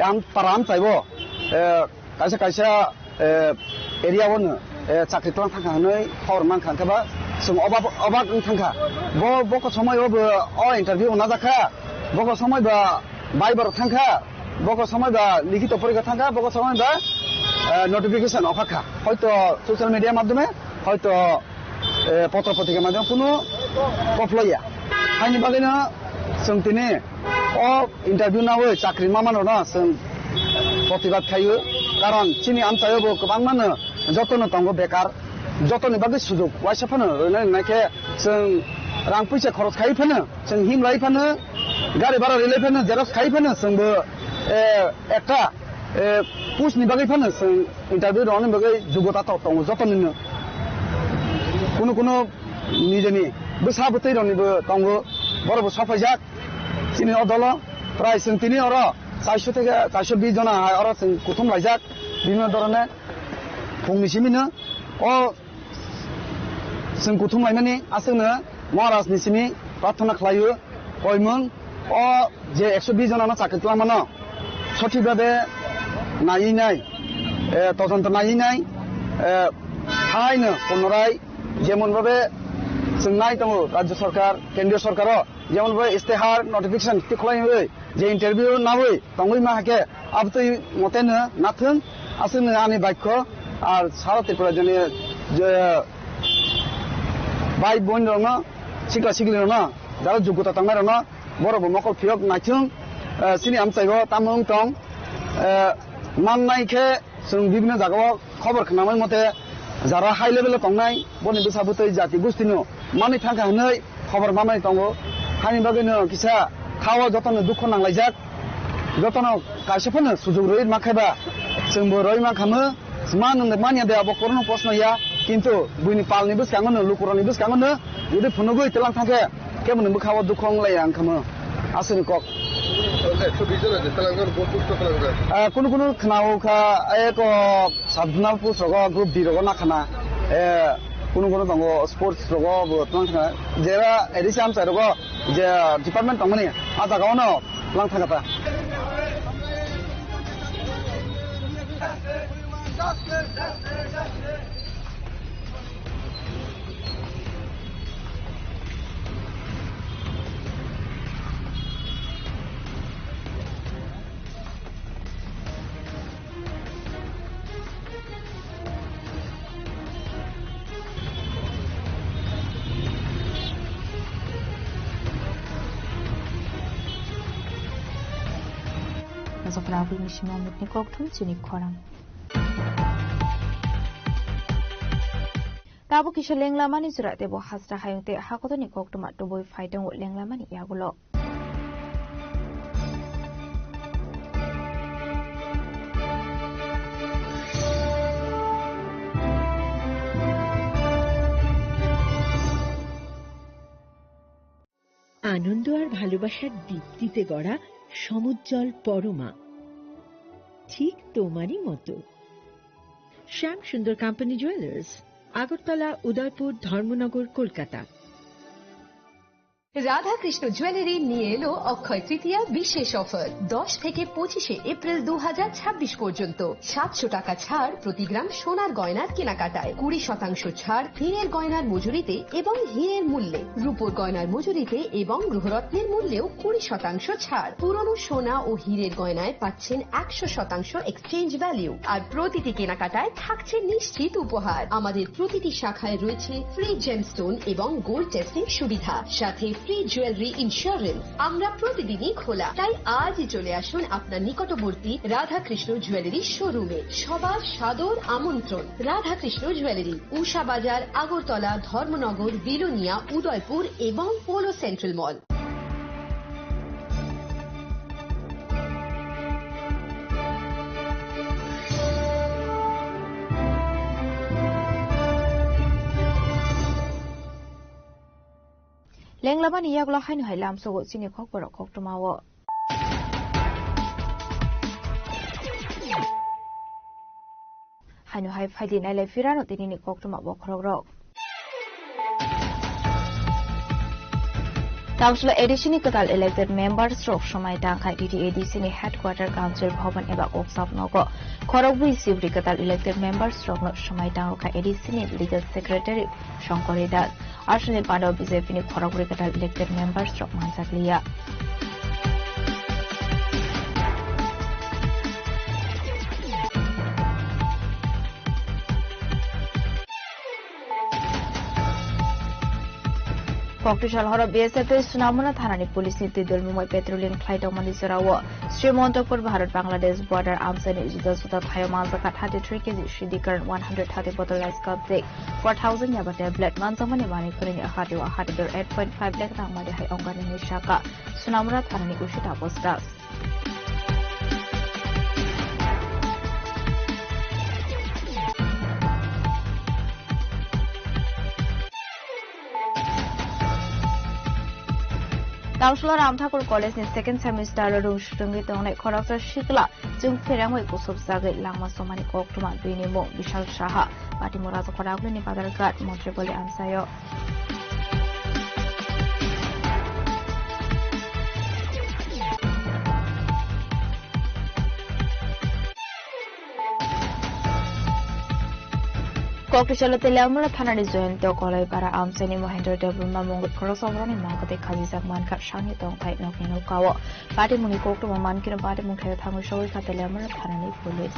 Am para amchaibo, eh, kaisa kaisa, eh, area o no, eh, chakri tlang thangkha hwnwi khobor mankha, hwnkhe ba chwng obak, obak wng thangkha. Bo, boko somoi o bo o interview o najakha, boko somoi ba bai borok thangkha, boko somoi ba likhito porikha thangkha, boko somoi ba, eh, notification okhakha. Hoito social media madhyome, hoito eh, potro potrika maidang kunu koplaiya. Haini bagwino chwng tini o interview nawi chakri mamanrokno chwng protibad khaio. Karon chini amchaio bo kwbangmano jotono tongo bekar. Jotoni bagwi sujuk waisa phano rwnai rwnai khe chwng rang puisa khoros khai phano, chwng himlai phano, gari bhara rilai phano, xerox khai phano, chwngbo, eh, ekta eh, post ni bagwi phano chwng interview rwna bagwi jogota tok tongo joto nino. Kunu kunu nijeni bwsa bwtwi rokni bo tongo, borok bo sopaijak chini o dolo. Prai chwng tini oro chairso theke chairso bis jona hai oro chwng kuthum laijak bibhinno dhoroner phungni simino. O Chwng kuthum lainani aswkno Maharaj ni simi prarthana khlaio, koimung o je ekso bis jona no chakri twlangmano sothik bhabe naiwi nai, eh, todonto naiwi nai, eh, haino punorai jemon bhabe chwng nai tongo Rajya Sarkar, Kendriya Sarkar o jemon bhabe istehar notification tikhlaiwi je interview nawi tongwi ma hakhe abtwi moteno nathung aswkno ani baikho ar sara Tripura jani je bai boin rokno sikla sikli rokno jara jogota tongnai rokno borok bo mokol phiyok naithung, eh, chini amchaigo tamo wng tong, eh, mannai khe chwng bibhinno jagao khobor khnamai mote jara high level o tongnai boni bwsa bwtwi jati gustino manwi thangkha hwnwi khobor manwi tongo. Haini bagwino kisa thao jotono dukho nanglaijak, jotono kaisa phano sujuk rwi mankhe ba chwngbo rwi mankhamu. Sma nung manya de abo korno posno ya, kintu buini palni bwskango no, lukurokni bwskango no, jodi phunugwi twlang thangkhe, kebo ni bwkhao dukho wng lai ang khamu. Aswkni kok. Ekso bis jona je twlangjak, bo post o twlangjak. Ah, kunu kunu khwnao kha, eko sub-zonal post rogo, group D rogo nakhana. Eh, kunu kunu tongo sports rogo bo twlang khna. Jera A D C amchai rogo je department tongmani, ah jagao no twlang thangkha ta. Jokra abui misi mamit ni kokthum chini khorang. Tabuk kisa lenglamani jora tebo hasra hayung tei hakotorni koktwma tubui phai tongo lenglamani yagulo. আনন্দ আর ভালোবাসার দীপ্তিতে গড়া সমুজ্জ্বল পরমা, ঠিক তোমারই মতো। শ্যাম সুন্দর company jewellers, Agartala, উদয়পুর, ধর্মনগর, কলকাতা। রাধাকৃষ্ণ জুয়েলারি নিয়ে এলো অক্ষয় তৃতীয়া বিশেষ অফার। দশ থেকে পঁচিশে এপ্রিল দু হাজার ছাব্বিশ পর্যন্ত সাতশো টাকা ছাড় প্রতি গ্রাম সোনার গয়নার কেনাকাটায়, কুড়ি শতাংশ ছাড় হীরের গয়নার মজুরিতে এবং হীরের মূল্যে, রূপোর গয়নার মজুরিতে এবং গৃহরত্নের মূল্যেও কুড়ি শতাংশ ছাড়। পুরনো সোনা ও হীরের গয়নায় পাচ্ছেন একশো শতাংশ এক্সচেঞ্জ ভ্যালু, আর প্রতিটি কেনাকাটায় থাকছে নিশ্চিত উপহার। আমাদের প্রতিটি শাখায় রয়েছে ফ্রি জেমস্টোন এবং গোল্ড টেস্টিং সুবিধা, সাথে ফ্রি জুয়েলারি ইন্স্যুরেন্স। আমরা প্রতিদিনই খোলা, তাই আজই চলে আসুন আপনার নিকটবর্তী রাধাকৃষ্ণ জুয়েলারি শোরুমে। সবার সাদর আমন্ত্রণ। রাধাকৃষ্ণ জুয়েলারি, উষা বাজার, আগরতলা, ধর্মনগর, বিলোনিয়া, উদয়পুর এবং polo central mall. Lenglamani yagulo haino hai lamsogo chini khokborok koktwmao. Haino hai phaidi nailai phirano tinini koktwma bokhorokrok. Council A D C ni kwtal elected members rok swmai tangkha. T T A D C ni headquarter Council Bhavan eba Koksap nogo khorokbwi sibri kwtal elected members rokno swmai tangrwkha A D C ni legal secretary Shankari Das. Aswkni pando B J P ni khorokbwi kwtal elected members rok manjakliya. Koktisal horo B S F tei Sunamura thanani police ni twi dol mungbai patrolling khlai tongmani jorao Srimontopur Bharat Bangladesh border amchaini juda juda thaio manjakha thirty three K G Siddhikar, one hundred thirty bottle rice cup tei four thousand yaba tablet manjakmani manwi khwnwini hati o hati dor eight point five lakh tangmani hai ongkha nini saka Sunamura thanani usita postas. Tangsulo Ram Thakur College ni second semester o rung swrwngwi tongnai khoroksa sikla chwng pherangwi kusup jagwi langma somani koktwma bini mung Bishal Saha, Patimura Khoragulini Badharghat, Montri Boli amchaio. Koktisalo Teliamura thanani Joyonto Kolaipara amchaini Mohendra Debbarma mungwi khoroksa borokni mangkwtwi khajijak mankha sakni tongthai nokni nokao. Patimungni koktwma mankhe patimung khe thangwi sogwi kha Teliamura thanani police.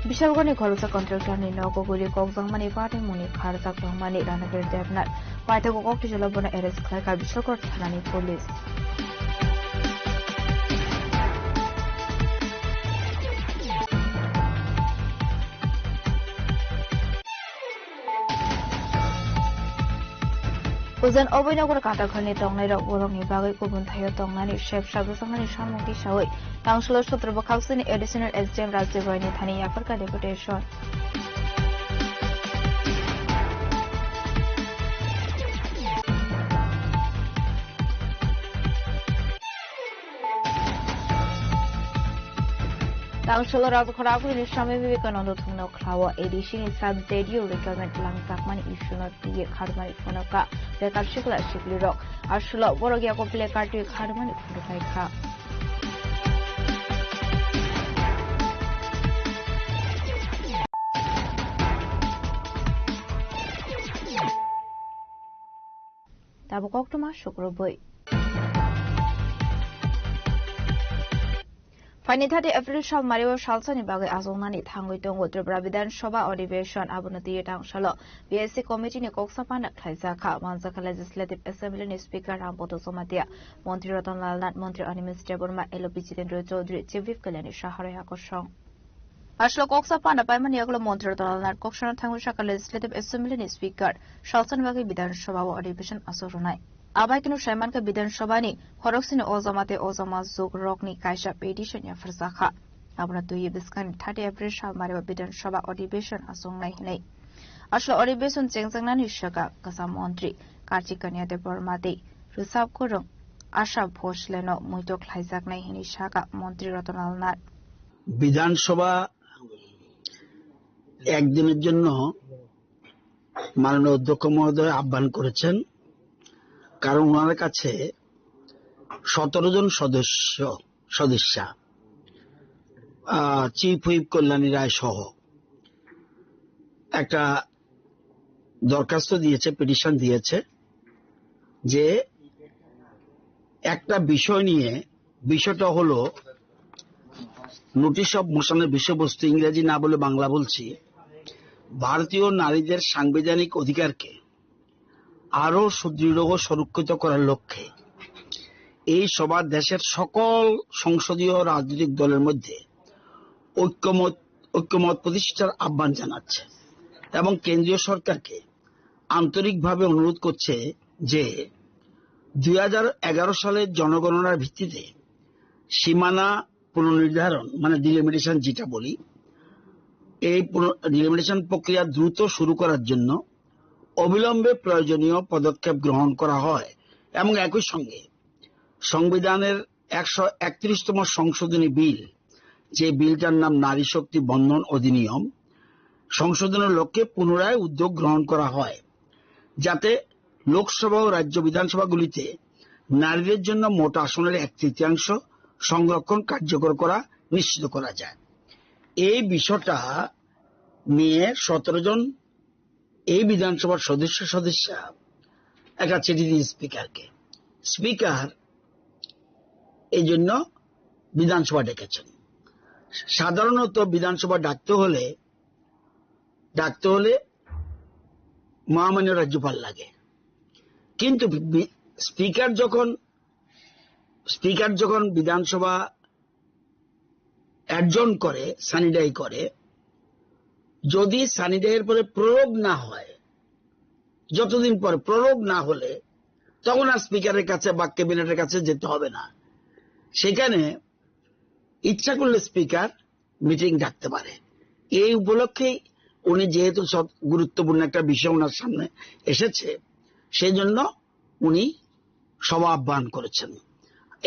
Bishalgarhni khoroksa contractor ni nogo guli kokjakmani patimungni kharjak tongmani Ranagiri Debnath paithago koktisalo bono arrest khlaikha Bishalgarh thanani police. Ujan Abhaynagar Katakhani tongnairok borokni bagwi kubun thaio tongnani sebsa bwsaknani samung tisawi Tangsulo sotro bwkhaksini Additional S D M Rajiv Royni thani yapharkha deputation. Tangsulo Rajkhoragulini Swami Vivekananda thungno khlao A D C ni sub J D U recruitment langjakmani issue no twiwi kharmani phunukha bekar sikla siklirok. Asulo borok yago placard twi kharmani phunuknai kha. Tabuk koktwma sukrubwi. Phaini thirty April sal mario salsani bagwi achuknani thangwi tongo Tripura Bidhan Sabha Adhibeshon. Abono twiwi tangsalo B S C committee ni koksa panda khlaijak kha. Manjakha Legislative Assembly ni Speaker Rampada Jamatia, Montri Ratan Lal Nath, Montri Animesh Debbarma, L O P Jitendra Chaudhary, Chief Whip Kalyani Saha roi akosong. Aslo koksa panda paimani yagulo Montri Ratan Lal Nath koksano thangwi sakha Legislative Assembly ni Speaker salsani bagwi Bidhan Sabha o Adhibeshon achuk rwnai. Abai kheno saimankha Bidhan Sabha ni khoroksini o jama tei o jama jwk rokni kaisa petition yapharjakha. Abono twiwi bwskangni thirty April sal mariba Bidhan Sabha Adhibeshon achuknai hinwi. Aslo Adhibeshon chengjaknani swkang kwcham montri Kartik Kanya Debbarma tei rwchap kwrwng Asha Bhosleno muitok khlaijaknai hwnwi sakha Montri Ratan Lal Nath. বিধানসভা একদিনের জন্য মাননীয় অধ্যক্ষ মহোদয় আহ্বান করেছেন, কারণ ওনার কাছে সতেরো জন সদস্য, সদস্যা, আহ, চিফ হুইপ কল্যাণী রায় সহ একটা দরখাস্ত দিয়েছে, পিটিশন দিয়েছে যে একটা বিষয় নিয়ে, বিষয়টা হলো নোটিশ অফ মোশনের বিষয়বস্তু, ইংরেজি না বলে বাংলা বলছি, ভারতীয় নারীদের সাংবিধানিক অধিকারকে আরও সুদৃঢ় ও সুরক্ষিত করার লক্ষ্যে এই সভা দেশের সকল সংসদীয় রাজনৈতিক দলের মধ্যে ঐক্যমত, ঐক্যমত প্রতিষ্ঠার আহ্বান জানাচ্ছে এবং কেন্দ্রীয় সরকারকে আন্তরিকভাবে অনুরোধ করছে যে দুই হাজার এগারো সালের জনগণনার ভিত্তিতে সীমানা পুনর্নির্ধারণ, মানে ডিলিমিটেশন যেটা বলি, এই পুন-, ডিলিমিটেশন প্রক্রিয়া দ্রুত শুরু করার জন্য অবিলম্বে প্রয়োজনীয় পদক্ষেপ গ্রহণ করা হয় এবং একই সঙ্গে সংবিধানের একশো একত্রিশতম সংশোধনী বিল, যে বিলটার নাম নারী শক্তি বন্ধন অধিনিয়ম, সংশোধনের লক্ষ্যে পুনরায় উদ্যোগ গ্রহণ করা হয়, যাতে লোকসভা ও রাজ্য বিধানসভাগুলিতে নারীদের জন্য মোট আসনের এক তৃতীয়াংশ সংরক্ষণ কার্যকর করা নিশ্চিত করা যায়। এই বিষয়টা নিয়ে সতেরো জন এই বিধানসভার সদস্য সদস্যা একটা চিঠি দিয়ে স্পিকারকে। স্পিকার এই জন্য বিধানসভা ডেকেছেন। সাধারণত বিধানসভা ডাকতে হলে, ডাকতে হলে মহামান্য রাজ্যপাল লাগে, কিন্তু বি-, স্পিকার যখন, স্পিকার যখন বিধানসভা অ্যাডজর্ন করে, সানি ডাই করে, যদি সানি ডাইয়ের পরে প্রয়োগ না হয়, যতদিন পরে প্রয়োগ না হলে, তখন আর স্পিকারের কাছে বা ক্যাবিনেটের কাছে যেতে হবে না। সেখানে ইচ্ছা করলে স্পিকার মিটিং ডাকতে পারে। এই উপলক্ষেই উনি যেহেতু সব গুরুত্বপূর্ণ একটা বিষয় ওনার সামনে এসেছে, সেই জন্য উনি সভা আহ্বান করেছেন।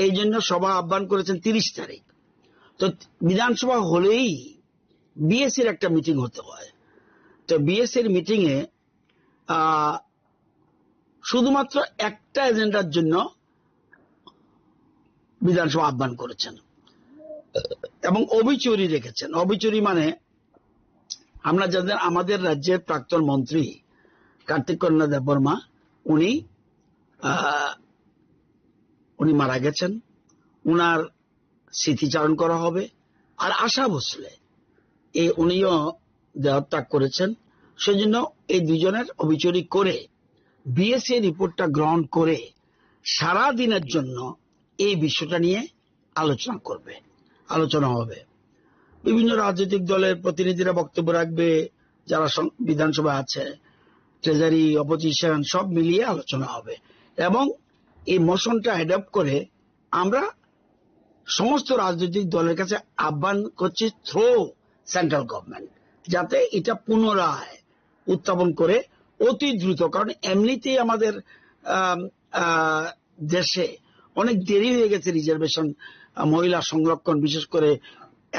এই জন্য সভা আহ্বান করেছেন তিরিশ তারিখ। তো বিধানসভা হলেই বিএসসির একটা মিটিং হতে হয়। তো বিএসসির মিটিংয়ে, আহ, শুধুমাত্র একটা এজেন্ডার জন্য বিধানসভা আহ্বান করেছেন এবং অবিচুরি রেখেছেন। অবিচুরি মানে আমরা জানেন, আমাদের রাজ্যের প্রাক্তন মন্ত্রী কার্তিক কন্যা দেববর্মা, উনি, আহ, উনি মারা গেছেন, উনার স্মৃতিচারণ করা হবে। আর আশা ভোসলে, এই উনিও দেহত্যাগ করেছেন, সেজন্য এই দুজনের অবিচুরি করে বিএসসি রিপোর্টটা গ্রহণ করে সারা দিনের জন্য এই বিষয়টা নিয়ে আলোচনা করবে, আলোচনা হবে। বিভিন্ন রাজনৈতিক দলের প্রতিনিধিরা বক্তব্য রাখবে, যারা সং-, বিধানসভা আছে, ট্রেজারি, অপোজিশন, সব মিলিয়ে আলোচনা হবে এবং এই মোশনটা অ্যাডপ্ট করে আমরা সমস্ত রাজনৈতিক দলের কাছে আহ্বান করছি থ্রু সেন্ট্রাল গভর্নমেন্ট, যাতে এটা পুনরায় উত্থাপন করে অতি দ্রুত, কারণ এমনিতেই আমাদের, আম, আহ, দেশে অনেক দেরি হয়ে গেছে রিজার্ভেশন, আহ, মহিলা সংরক্ষণ, বিশেষ করে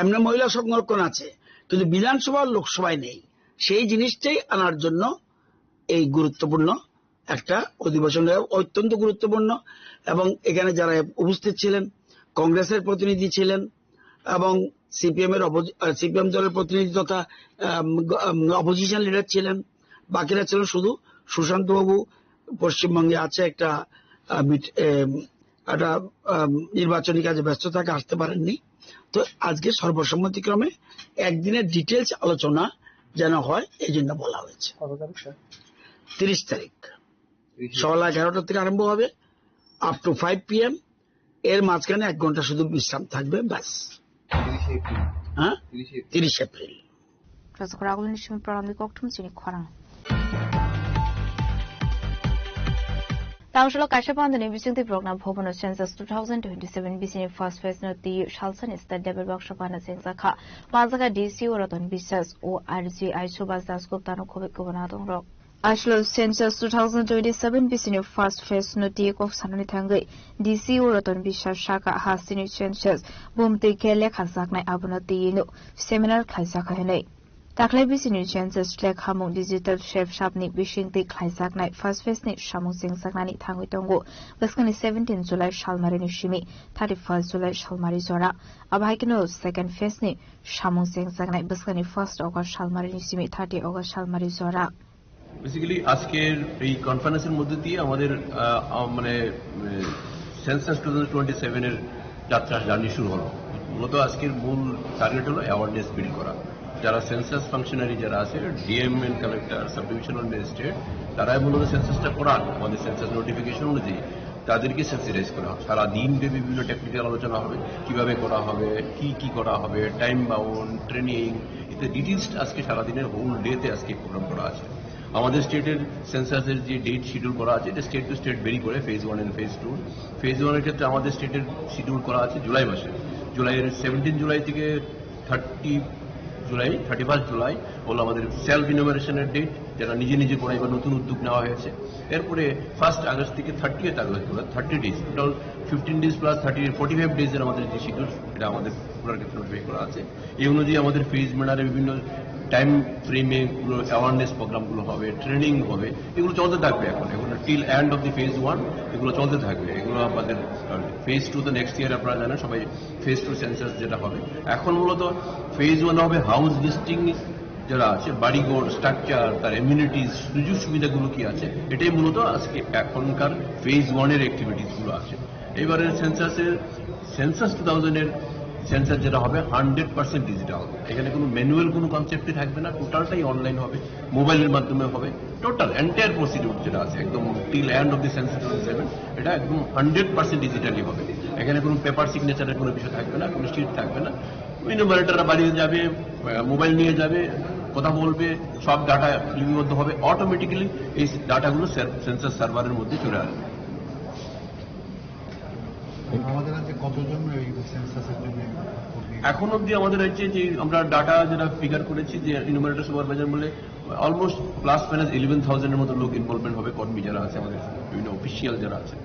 এমনি মহিলা সংরক্ষণ আছে, কিন্তু বিধানসভা আর লোকসভায় নেই। সেই জিনিসটাই আনার জন্য এই গুরুত্বপূর্ণ একটা অধিবেশন, অত্যন্ত গুরুত্বপূর্ণ। এবং এখানে যারা উপস্থিত ছিলেন, কংগ্রেসের প্রতিনিধি ছিলেন এবং সিপিএম এর অপোজি-, আহ, সিপিএম দলের প্রতিনিধি তথা, আম, গ-, আম, অপোজিশন লিডার ছিলেন, বাকিরা ছিলেন শুধু সুশান্ত বাবু পশ্চিমবঙ্গে আছে একটা, আহ, মিট-, এম, একটা, আম, নির্বাচনী কাজে ব্যস্ত থাকে, আসতে পারেননি। তো আজকে সর্বসম্মতিক্রমে একদিনের ডিটেলস আলোচনা যেন হয়, এই জন্য বলা হয়েছে। কত তারিখ, স্যার? তিরিশ তারিখ। তিরিশে। সকাল এগারোটা থেকে আরম্ভ হবে, আপ টু ফাইভ পিএম। এর মাঝখানে এক ঘন্টা শুধু বিশ্রাম থাকবে, ব্যাস। তিরিশে এপ্রিল। হ্যাঁ? তিরিশে এপ্রিল। তিরিশে April. Rajak ragulni simi pranamni kokthum chini khorang. Tamsolo kaisa pandani bisingtwi borokno Bhavan o census two thousand twenty-seven bisini first phase no twi salsani state level workshop ano chengjakha. Manjakha D C o Ratan Biswas, O R G I Subhas Das Gupta no khobwi kubun adongrok. Aswk census two thousand twenty-seven bisini first phase no twi kok sanani thangwi D C o Ratan Biswas sakha, hasteni census bumtwi khe lekha jaknai abono twi no seminar khlaijakha hinwi. Taklai bisini census lekhamung digital sep sapni bisingtwi khlaijaknai first phase ni samung chengjaknani thangwi tongo. Bwskangni seventeen July salmarini simi thirty-first July salmari jora. Abo hai kheno second phase ni samung chengjaknai bwskangni first August salmarini simi thirty August salmari jora. Basically আজকের এই কনফারেন্সের মধ্যে দিয়ে আমাদের আহ, আহ, মানে census two thousand twenty seven এর যাত্রা জার্নি শুরু হলো। মূলত আজকের মূল টার্গেট হলো অ্যাওয়ারনেস বিল্ড করা। যারা সেন্সাস ফাংশনারি যারা আছে, DM and collector, sub divisional magistrate, তারাই মূলত সেন্সাসটা করান। আমাদের সেন্সাস নোটিফিকেশন অনুযায়ী তাদেরকে সেন্সিটাইজ করা হবে। সারা দিন ব্যাপী বিভিন্ন টেকনিক্যাল আলোচনা হবে, কিভাবে করা হবে, কি কি করা হবে, টাইম বাউন্ড, ট্রেনিং, এতে ডিটেইলস আজকে সারাদিনের হোল ডেতে আজকে প্রোগ্রাম করা আছে। আমাদের স্টেটের সেন্সাসের যে ডেট শিডিউল করা আছে, এটা স্টেট টু স্টেট ভেরি করে, phase one and phase two. Phase ওয়ানের ক্ষেত্রে আমাদের স্টেটের শিডিউল করা আছে জুলাই মাসে, জুলাইয়ের সেভেন্টিন জুলাই থেকে থার্টি জুলাই, থার্টি ফার্স্ট জুলাই হলো আমাদের সেলফ ইনোমিনেশনের ডেট, যেটা নিজে নিজে করা এবার নতুন উদ্যোগ নেওয়া হয়েছে। এরপরে ফার্স্ট আগস্ট থেকে thirtieth August, thirty days, total fifteen days plus thirty, forty five ডেজের আমাদের যে শিডিউল, এটা আমাদের পুরার ক্ষেত্রে নোটিফাই করা আছে। এই অনুযায়ী আমাদের ফেজ ম্যানারে বিভিন্ন টাইম ফ্রেমে গুলো অ্যাওয়ারনেস প্রোগ্রামগুলো হবে, ট্রেনিং হবে, এগুলো চলতে থাকবে। এখন এখন till end of the phase one এগুলো চলতে থাকবে। এগুলো আমাদের ফেজ টু তো নেক্সট ইয়ার আপনারা জানেন সবাই, ফেজ টু সেন্সাস যেটা হবে। এখন মূলত ফেজ ওয়ান হবে হাউস লিস্টিং, যারা আছে বাড়িঘর স্ট্রাকচার, তার এমিউনিটিস, সুযোগ সুবিধাগুলো কি আছে, এটাই মূলত আজকে এখনকার ফেজ ওয়ানের অ্যাক্টিভিটিসগুলো আছে। এবারে সেন্সাসের সেন্সাস টু থাউজেন্ডের সেন্সাস যেটা হবে হান্ড্রেড পার্সেন্ট ডিজিটাল। এখানে কোনো ম্যানুয়াল কোনো কনসেপ্টই থাকবে না, টোটালটাই অনলাইন হবে, মোবাইলের মাধ্যমে হবে। টোটাল এন্টায়ার প্রসিডিউর যেটা আছে একদম till end of the census twenty seven, এটা একদম হান্ড্রেড পার্সেন্ট ডিজিটালি হবে। এখানে কোনো পেপার সিগনেচারের কোনো বিষয় থাকবে না, কোনো শিট থাকবে না। ইনোমারেটাররা বাড়িতে যাবে, আহ, মোবাইল নিয়ে যাবে, কথা বলবে, সব ডাটা লিপিবদ্ধ হবে, অটোমেটিক্যালি এই ডাটাগুলো সেন্সাস সার্ভারের মধ্যে চলে আসবে। আমাদের রাজ্যে কতজন এই সেন্সাসের জন্য কর্মী? এখন অবধি আমাদের রাজ্যে যে আমরা ডাটা যেটা ফিগার করেছি, যে ইনুমারেটর সুপারভাইজার বলে অলমোস্ট প্লাস মাইনাস ইলেভেন থাউজেন্ডের মতো লোক ইনভলভমেন্ট হবে, কর্মী যারা আছে আমাদের, বিভিন্ন অফিসিয়াল যারা আছে।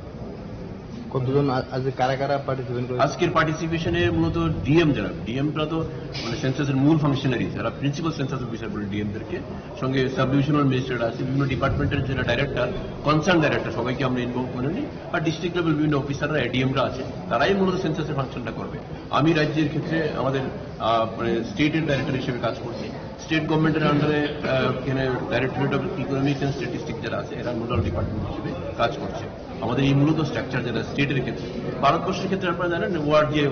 কতজন আ-, আজ কারা কারা পার্টিসিপেট করেছে? আজকের পার্টিসিপেশনে মূলত ডিএম যারা, ডিএমরা তো মানে সেন্সাসের মূল ফাংশনারি, যারা প্রিন্সিপাল সেন্সাস অফিসার বলে ডিএমদেরকে, সঙ্গে সাব ডিভিশনাল ম্যাজিস্ট্রেট আছে, বিভিন্ন ডিপার্টমেন্টের যারা ডাইরেক্টর, কনসার্ন ডাইরেক্টর, সবাইকে আমরা ইনভলভ করে নিই। আর ডিস্ট্রিক্ট লেভেল বিভিন্ন অফিসাররা, এডিএমরা আছে, তারাই মূলত সেন্সাসের ফাংশনটা করবে। আমি রাজ্যের ক্ষেত্রে আমাদের আহ, মানে স্টেটের ডাইরেক্টর হিসেবে কাজ করছি। স্টেট গভর্নমেন্টের আন্ডারে এখানে directorate of economics and statistic যারা আছে, এরা নোডাল ডিপার্টমেন্ট হিসেবে কাজ করছে। আমাদের এই মূলত স্ট্রাকচার যেটা স্টেটের ক্ষেত্রে, ভারতবর্ষের ক্ষেত্রে আপনারা জানেন, ওয়ার্ড যে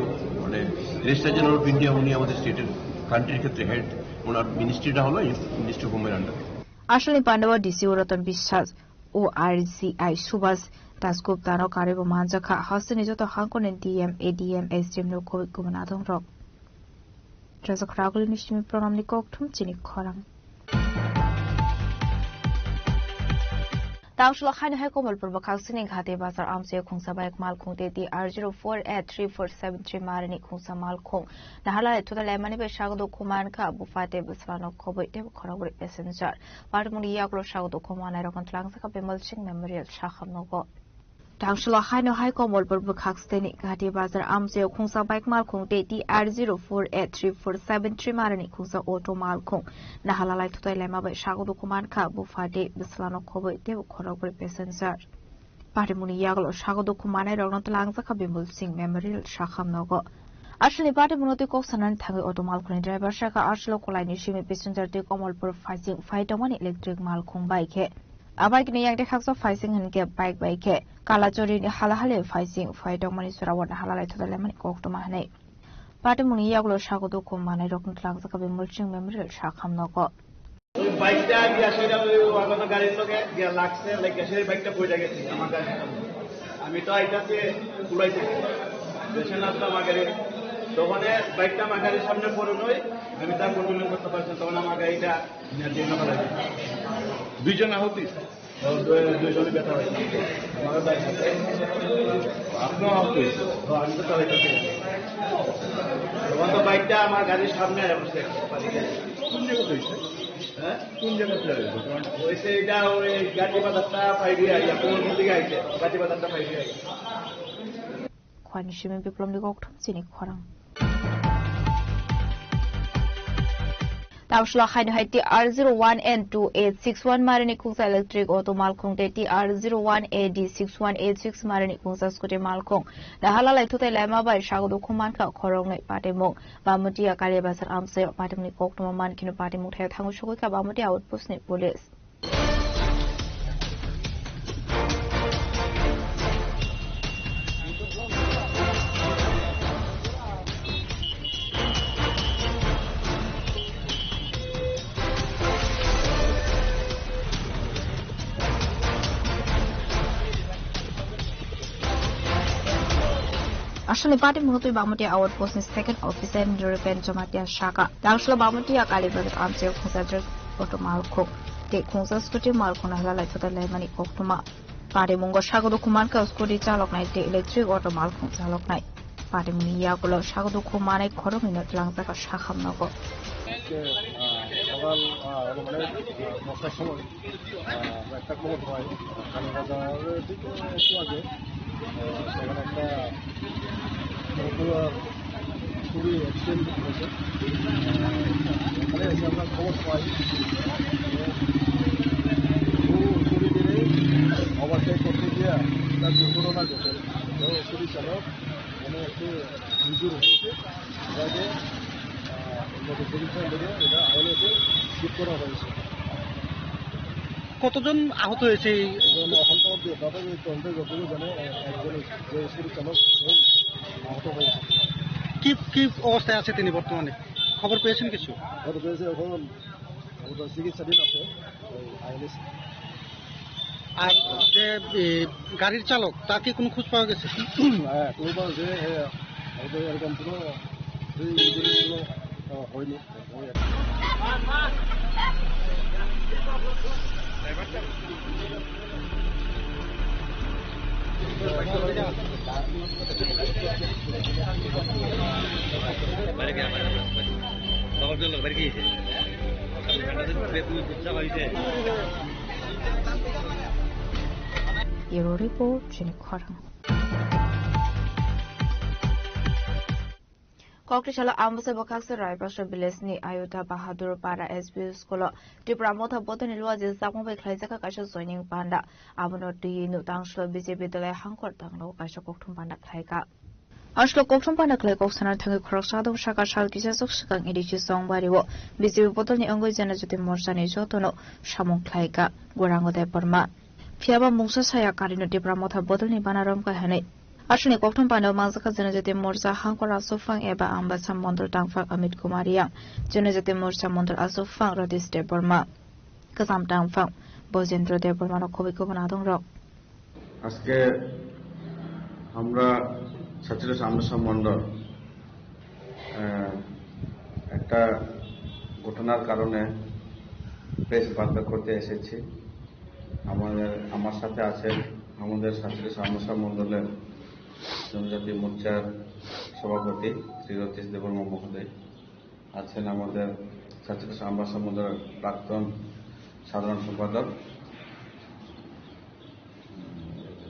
মানে রেজিস্ট্রার জেনারেল অফ ইন্ডিয়া, উনি আমাদের স্টেটের, কান্ট্রির ক্ষেত্রে হেড। ওনার মিনিস্ট্রিটা হলো মিনিস্ট্রি অফ হোমের আন্ডারে। Aswkni pandao D C o Ratan Biswas, O R G I Subhas Dasgupta no karwi bo manjakha, hasteni joto hangkoni D M, A D M, S D M no kubui kubun adong rok. Rajak Raguli ni simi program ni kokthum chini khorang. Tangsulo haino hai Komolpur bwkhak sini Ghati Bazar amchai khungsa bike malkhung tei T R zero four eight three four seven three marini khungsa malkhung naharlai thutai laimani bai sago dukhu mankha bupha tei bwsla no khobwi tei khorokbrwi passenger. Patmuni yagulo sago dukhu manai rokno tlangjak kha Bimal Singh Memorial Sakham nogo. Tangsulo haino hai Komolpur bwkhak steni Ghati Bazar amchai khungsa bike malkhung tei T R zero four eight three four seven three marini khungsa auto malkhung naharlai thutai laima bai sago dukhu mankha bupha tei bwsla no khobwi tei khorokbrwi passenger. Patimuni yagulo sago dukhu manai rokno tlangjak kha Bimal Singh Memorial Sakham nogo. Aswkni patimuni twi kok sanani thangwi auto malkhungni driver sakha aswk kolaini simi passenger twi Komolpur phaising phai tongmani electric malkhung bai khe. A bike ni yang de khaksa phaising hinkhe bike bai khe Kalachori ni hala hale phaising phai tongmani sora o naharlai thutai laimani koktwma hinwi. Patimuni yagulo sago dukhu manai rokno tlangjak kha Bimal Singh Memorial Sakham nogo. ওই বাইকটা আগে আসলে ওই ওয়াগনের গাড়ির লগে গিয়া লাগছে, লাইগা সেই বাইকটা পড়ে গেছে আমার গাড়ির সামনে। আমি তো আইতাছে কুলাইতে, পেছনে আসলাম আমার গাড়ি, তখন বাইকটা আমার গাড়ির সামনে পড়ে নই, আমি তার কন্ট্রোল করতে পারছি না, তখন আমার গাড়িটা নিয়ে দিয়ে নকল হয়ে গেছে। দুইজন আহত হয়েছে? ও, দুই-, দুইজনে ব্যথা হয়েছে। আমার বাইক আছে। আপনিও আহত হয়েছে? ও, আমি তো চালাইতেছি। তখন তো বাইকটা আমার গাড়ির সামনে আয়া পড়ছে। কোন জায়গাতে হয়েছে? হ্যাঁ? কোন জায়গা থেকে আসবে? ওই সে এটা ওই গাজী বাজারটা ফাইভ ইয়ার, কোন দিকে আছে? গাজী বাজারটা five year. Khwani simi biplomni kokthum chini khorang. Tamslo haino hai T R zero one N two eight six one marini khungsa electric auto malkhung tei T R zero one A D six one eight six marini khungsa scooty malkhung. Dahala lai thutai laima bai sago dukhu mankha khoroknwi patimung. Bamutia Kali Bazar amchaio patimungni koktwma mankhino patimung thaio thangwi sogwi kha Bamutia outpost ni police. Aswkni patimungno twi Bamutia outpost ni second officer Nirupen Jamatia saka. Tamslo Bamutia Kali Bazar amchaio khungsa auto malkhung tei khungsa scooty malkhung no halai thutai laimani koktwma. Patimungo sago dukhu mankha scooty chaloknai tei electric auto malkhung chaloknai. Patimungni yagulo sago dukhu manai khoroknwino twlangjakha sakham nogo. আজকে, আহ, সকাল, আহ, হলো মানে, আহ, দশটার সময়, আহ, একটা খবর পাই, কালীবাজারে ঠিক একটু আগে, আহ, সেখানে একটা, আহ, পুরো চুরি অ্যাক্সিডেন্ট হয়েছে। ওখানে এসে আমরা খবর পাই, ও চুরি করে ওভারটেক করতে গিয়ে একটা দুর্ঘটনা ঘটে। তো চুরি চালক মানে একটু ইনজুর হয়েছে, যাকে, আহ, মোটর সাইকেল থেকে এটা আইএলএসে শিফট করা হয়েছে। কতজন আহত হয়েছে এই? এখন, এখন তো অবধি প্রাথমিক তদন্তে যতদূর জানে, একজন যে চুরি চালক, সেই আহত হয়েছে। কি, কি অবস্থায় আছে তিনি বর্তমানে? খবর পেয়েছেন কিছু? খবর পেয়েছে এখন আপাতত চিকিৎসাধীন আছে, ওই আইএলএস। আর যে, এ, গাড়ির চালক, তার কি কোনো খোঁজ পাওয়া গেছে? হ্যাঁ, খোঁজ পাওয়া গেছে, হ্যাঁ, হয়তো এরকম কোনো, এই, এই জিনিসগুলো, আহ, হয়নি। Bureau Report, chini khorang. Kokri salo Ambasa Bwkhaksa Raipasra village ni Ayuta Bahadur Para S B U school o Tipra Motha bodolni luaji jakma bai khlaijak kaisa joining panda. Abono twiwi nuk tangslo B J P dwlai hangkor tanglo kaisa kokthum panda khlaika. Aslo kokthum panda khlai kok sana thangwi khoroksa adong saka sal kisa sok swkang A D C Songbari o B J P bodolni wngwi Janajati Morcha ni jotono samung khlaika Gorango Debbarma. Phiyaba mungsa saya karino Tipra Motha bodolni bana romkha hwnwi. Aswkni kokthum panda o manjakha Janajati Morcha hangkor aswk phang eba Ambasa Mondol tangphang Amit Kumar Yang, Janajati Morcha Mondol aswk phang Ratish Debbarma, kwcham tangphang Bojendra Debbarma no khobwi kubun adong rok. আজকে আমরা ছাত্রীরা সামনাসামনি মণ্ডল, আহ, একটা ঘটনার কারণে প্রেস বার্তা করতে এসেছি। আমাদের, আমার সাথে আছেন আমাদের ছাত্রী সামনাসামনি মণ্ডলের জনজাতি মোর্চার সভাপতি শ্রী রতীশ দেববর্মা মহোদয়। আছেন আমাদের ছাত্রী সামনাসামনি মণ্ডলের প্রাক্তন সাধারণ সম্পাদক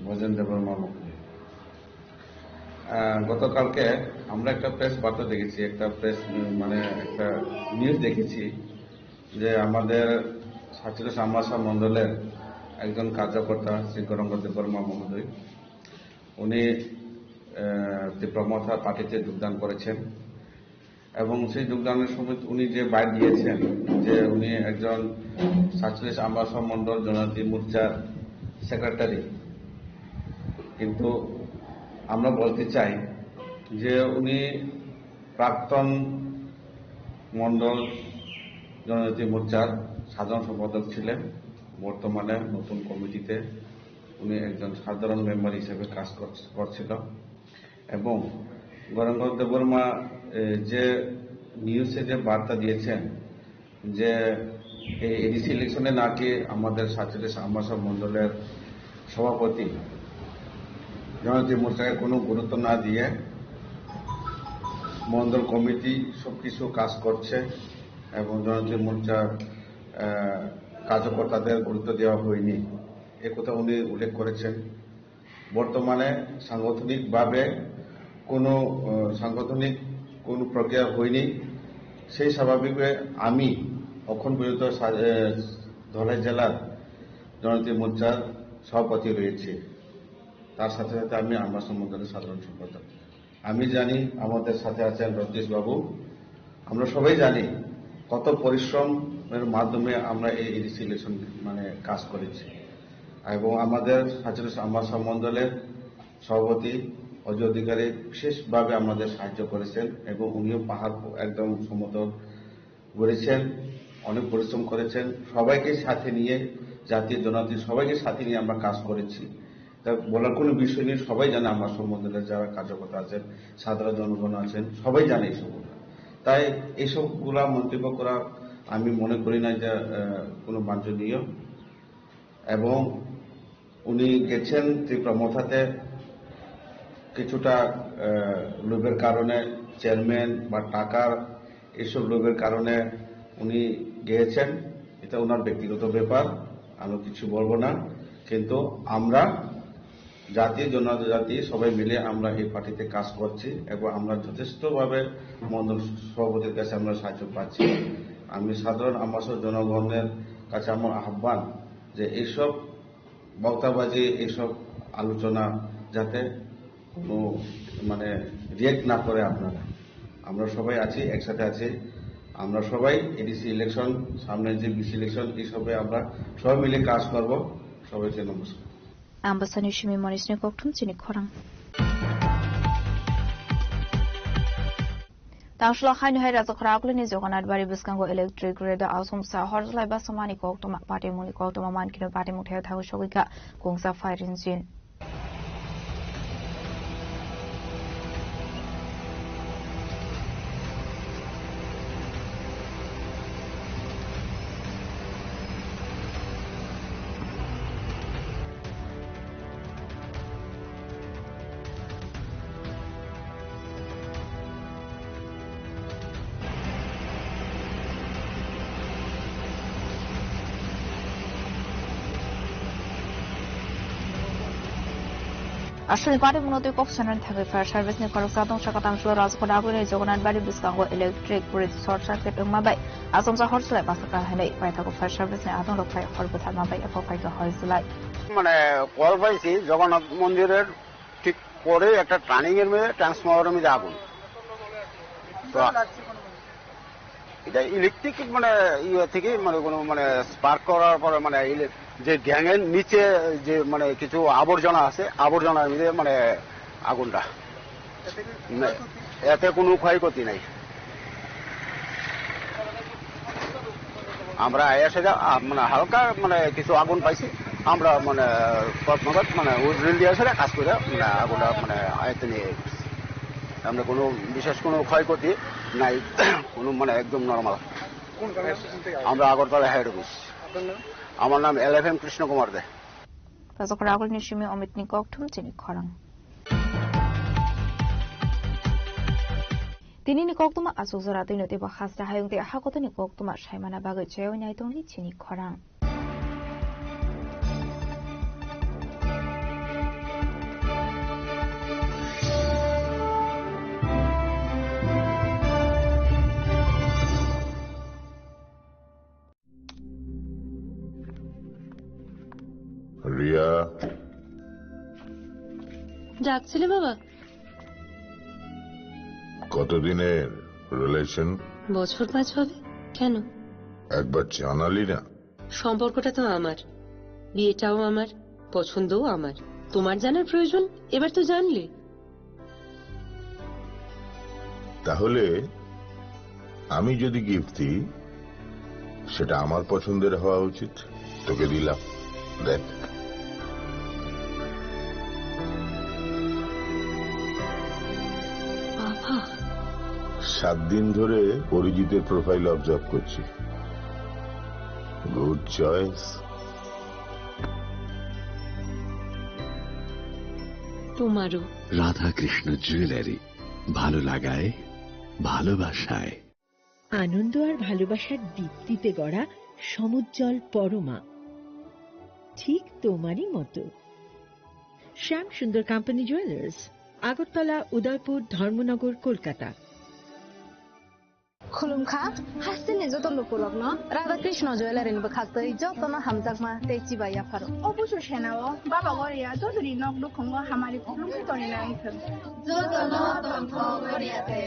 ব্রজেন দেববর্মা মুখার্জি। আহ, গতকালকে আমরা একটা প্রেস বার্তা দেখেছি, একটা প্রেস, উম, মানে একটা নিউজ দেখেছি যে আমাদের ছাত্রী সামনাসামনি মণ্ডলের একজন কার্যকর্তা শ্রী গৌরাঙ্গ দেববর্মা মহোদয়, উনি, আহ, ত্রিপুরা মথা পার্টিতে যোগদান করেছেন। এবং সেই যোগদানের সময় উনি যে বাইট দিয়েছেন যে উনি একজন সাতচল্লিশ আম্বাসা মণ্ডল জনজাতি মোর্চার সেক্রেটারি, কিন্তু আমরা বলতে চাই যে উনি প্রাক্তন মণ্ডল জনজাতি মোর্চার সাধারণ সম্পাদক ছিলেন। বর্তমানে নতুন কমিটিতে উনি একজন সাধারণ মেম্বার হিসেবে কাজ করছ-, করছিল। এবং গৌরাঙ্গ দেববর্মা, এ, যে নিউজে যে বার্তা দিয়েছেন যে এই এডিসি ইলেকশনে নাকি আমাদের সাতচল্লিশ আম্বাসা মণ্ডলের সভাপতি জনজাতি মোর্চাকে কোনো গুরুত্ব না দিয়ে মণ্ডল কমিটি সবকিছু কাজ করছে এবং জনজাতি মোর্চার আহ, কার্যকর্তাদের গুরুত্ব দেওয়া হয়নি, এ কথা উনি উল্লেখ করেছেন। বর্তমানে সাংগঠনিকভাবে কোনো, আহ, সাংগঠনিক কোনো প্রক্রিয়া হয়নি। সেই স্বাভাবিকভাবে আমি এখন পর্যন্ত সা-, আহ, ধলাই জেলার জনজাতি মোর্চার সভাপতি রয়েছে, তার সাথে সাথে আমি আমবাসা মণ্ডলের সাধারণ সম্পাদক। আমি জানি আমাদের সাথে আছেন রজনীশ বাবু। আমরা সবাই জানি কত পরিশ্রমের মাধ্যমে আমরা এই এডিসি ইলেকশন মানে কাজ করেছি, এবং আমাদের সাথে আমবাসা মণ্ডলের সভাপতি অজয় অধিকারী বিশেষভাবে আমাদের সাহায্য করেছেন এবং উনিও পাহাড় একদম সমতল ঘুরেছেন, অনেক পরিশ্রম করেছেন। সবাইকে সাথে নিয়ে, জাতীয় জনজাতি সবাইকে সাথে নিয়ে আমরা কাজ করেছি। তা বলার কোনো বিষয় নেই, সবাই জানে আমার সম্বন্ধে যারা কার্যকর্তা আছেন, সাধারণ জনগণ আছেন, সবাই জানে এইসব কথা। তাই এইসবগুলা মন্তব্য করা আমি মনে করি না যে, আহ, কোনো বাঞ্ছনীয়। এবং উনি গেছেন ত্রিপুরা মথাতে কিছুটা, আহ, লোভের কারণে, চেয়ারম্যান বা টাকার এইসব লোভের কারণে উনি গিয়েছেন, এটা ওনার ব্যক্তিগত ব্যাপার, আমি কিছু বলবো না। কিন্তু আমরা জাতি জনজাতি সবাই মিলে আমরা এই পার্টিতে কাজ করছি এবং আমরা যথেষ্টভাবে মণ্ডল সভাপতির কাছে আমরা সাহায্য পাচ্ছি। আমি সাধারণ আমার জনগণের কাছে আমার আহ্বান যে এইসব বক্তাবাজি, এইসব আলোচনা যাতে কোনো মানে রিয়েক্ট না করে আপনারা। আমরা সবাই আছি, একসাথে আছি। আমরা সবাই এডিসি ইলেকশন, সামনে যে বিসি ইলেকশন, এইসবে আমরা সবাই মিলে কাজ করব। সবাইকে নমস্কার। Ambasani simi Monisni kokthum chini khorang. Tangshlo haino hai Rajakhora Agulini Jagannath Bari bwskango electric grid o asomsa hor jwlai bwsamani koktwma, patimungni koktwma mankhe patimung thaya thago sogwi kha kungsa firing engine. Aswkni patimungno twi kok sanani thangwi fire service ni khoroksa tongsa katam slo Rajakhora Agulini Jagannath Bari bwskango electric grid short circuit wngma bai asomsa hor jwlai bwsakha hinwi paithago fire service ni adongrok phai hor bwtharma bai abo phaikha hor jwlai. মানে কল পাইছি জগন্নাথ মন্দিরের ঠিক পরে একটা টার্নিং এর মধ্যে ট্রান্সফরমারের মধ্যে আগুন। তো এটা ইলেকট্রিক মানে ইয়ে থেকে মানে কোনো মানে স্পার্ক করার পরে মানে ইলে-, যে গ্যাং এর নিচে যে মানে কিছু আবর্জনা আছে, আবর্জনার মধ্যে মানে আগুনটা। না, এতে কোনো ক্ষয়ক্ষতি নাই। আমরা এসে যা, আ, মানে হালকা মানে কিছু আগুন পাইছি, আমরা মানে তৎক্ষণাৎ মানে উইল দিয়ে এসে কাজ করে মানে আগুনটা মানে আয়ত্তে নিয়ে গেছি। আমরা কোনো বিশেষ কোনো ক্ষয়ক্ষতি নাই, কোনো মানে একদম নর্মাল। কোন গ্রামে আসছেন থেকে? আমরা আগরতলা হেড অফিস। আপনার নাম? আমার নাম এল এফ এম কৃষ্ণ কুমার দে। Rajakhora Agulini simi Omitni kokthum chini khorang. Tinini koktwma aswk jora twino teibo hasta hayung tei hakotoni koktwma saimana bagwi chaywi naitongdi chini khorang. Riya. ডাকছিলে বাবা? কতদিনের রিলেশন? বছর পাঁচ হবে। কেন? একবার জানালি না। সম্পর্কটা তো আমার, বিয়েটাও আমার, পছন্দও আমার। তোমার জানার প্রয়োজন? এবার তো জানলে। তাহলে আমি যদি গিফট দিই, সেটা আমার পছন্দের হওয়া উচিত। তোকে দিলাম, দেখ। বাবা। সাত দিন ধরে অরিজিতের প্রোফাইল অবজার্ভ করছি। Good choice. তোমারও। রাধাকৃষ্ণ জুয়েলারি, ভালো লাগায়, ভালোবাসায়। আনন্দ আর ভালোবাসার দীপ্তিতে গড়া সমুজ্জ্বল পরমা, ঠিক তোমারই মতো। শ্যাম সুন্দর কোম্পানি জুয়েলার্স, আগরতলা, উদয়পুর, ধর্মনগর, Kolkata. Khulumkha, hasteni joto lukurokno Radha Krishna Jewellery ni bwkhaktwi jotono hamjakma tei chibai yapharo. O busu senao Baba Goria jotoni nok nukhungo hamari khulumwi tonina wngthwng. Jotono tongthok Goria te.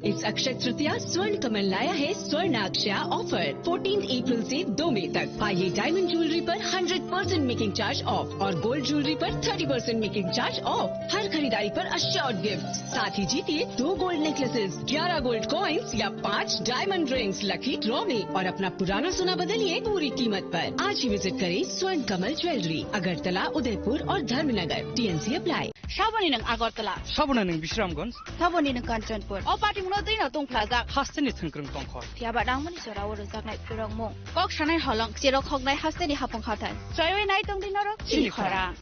It's Akshaya Tritiya, Swarna Kamal laya hai Swarna Akshaya offer, fourteenth April se दो मई तक। पाइए diamond jewellery पर hundred percent making charge off और gold jewellery पर thirty percent making charge off. हर खरीदारी पर अश्योर्ड गिफ्ट, साथ ही जीतिए दो गोल्ड नेकलेसेस, ग्यारह गोल्ड कॉइंस या पाँच डायमंड रिंग्स लकी ड्रॉ में और अपना पुराना सोना बदलिए पूरी कीमत पर। आज ही विजिट करें स्वर्ण कमल ज्वेलरी, अगरतला, उदयपुर और Dharmanagar. TNC apply. Saboni nwng Agartala. Saboni nwng Bisramganj. Saboni nwng Kanchanpur. O patimungno twino tungphlajak. Hasteni thwngkwrwng tongkhor. Phiyaba nangmani jorao rwjaknai phwrwngmung. Kok sanai holong, cherok hoknai hasteni hapung hathai. Choiwi nai tongdi norok chini khorang.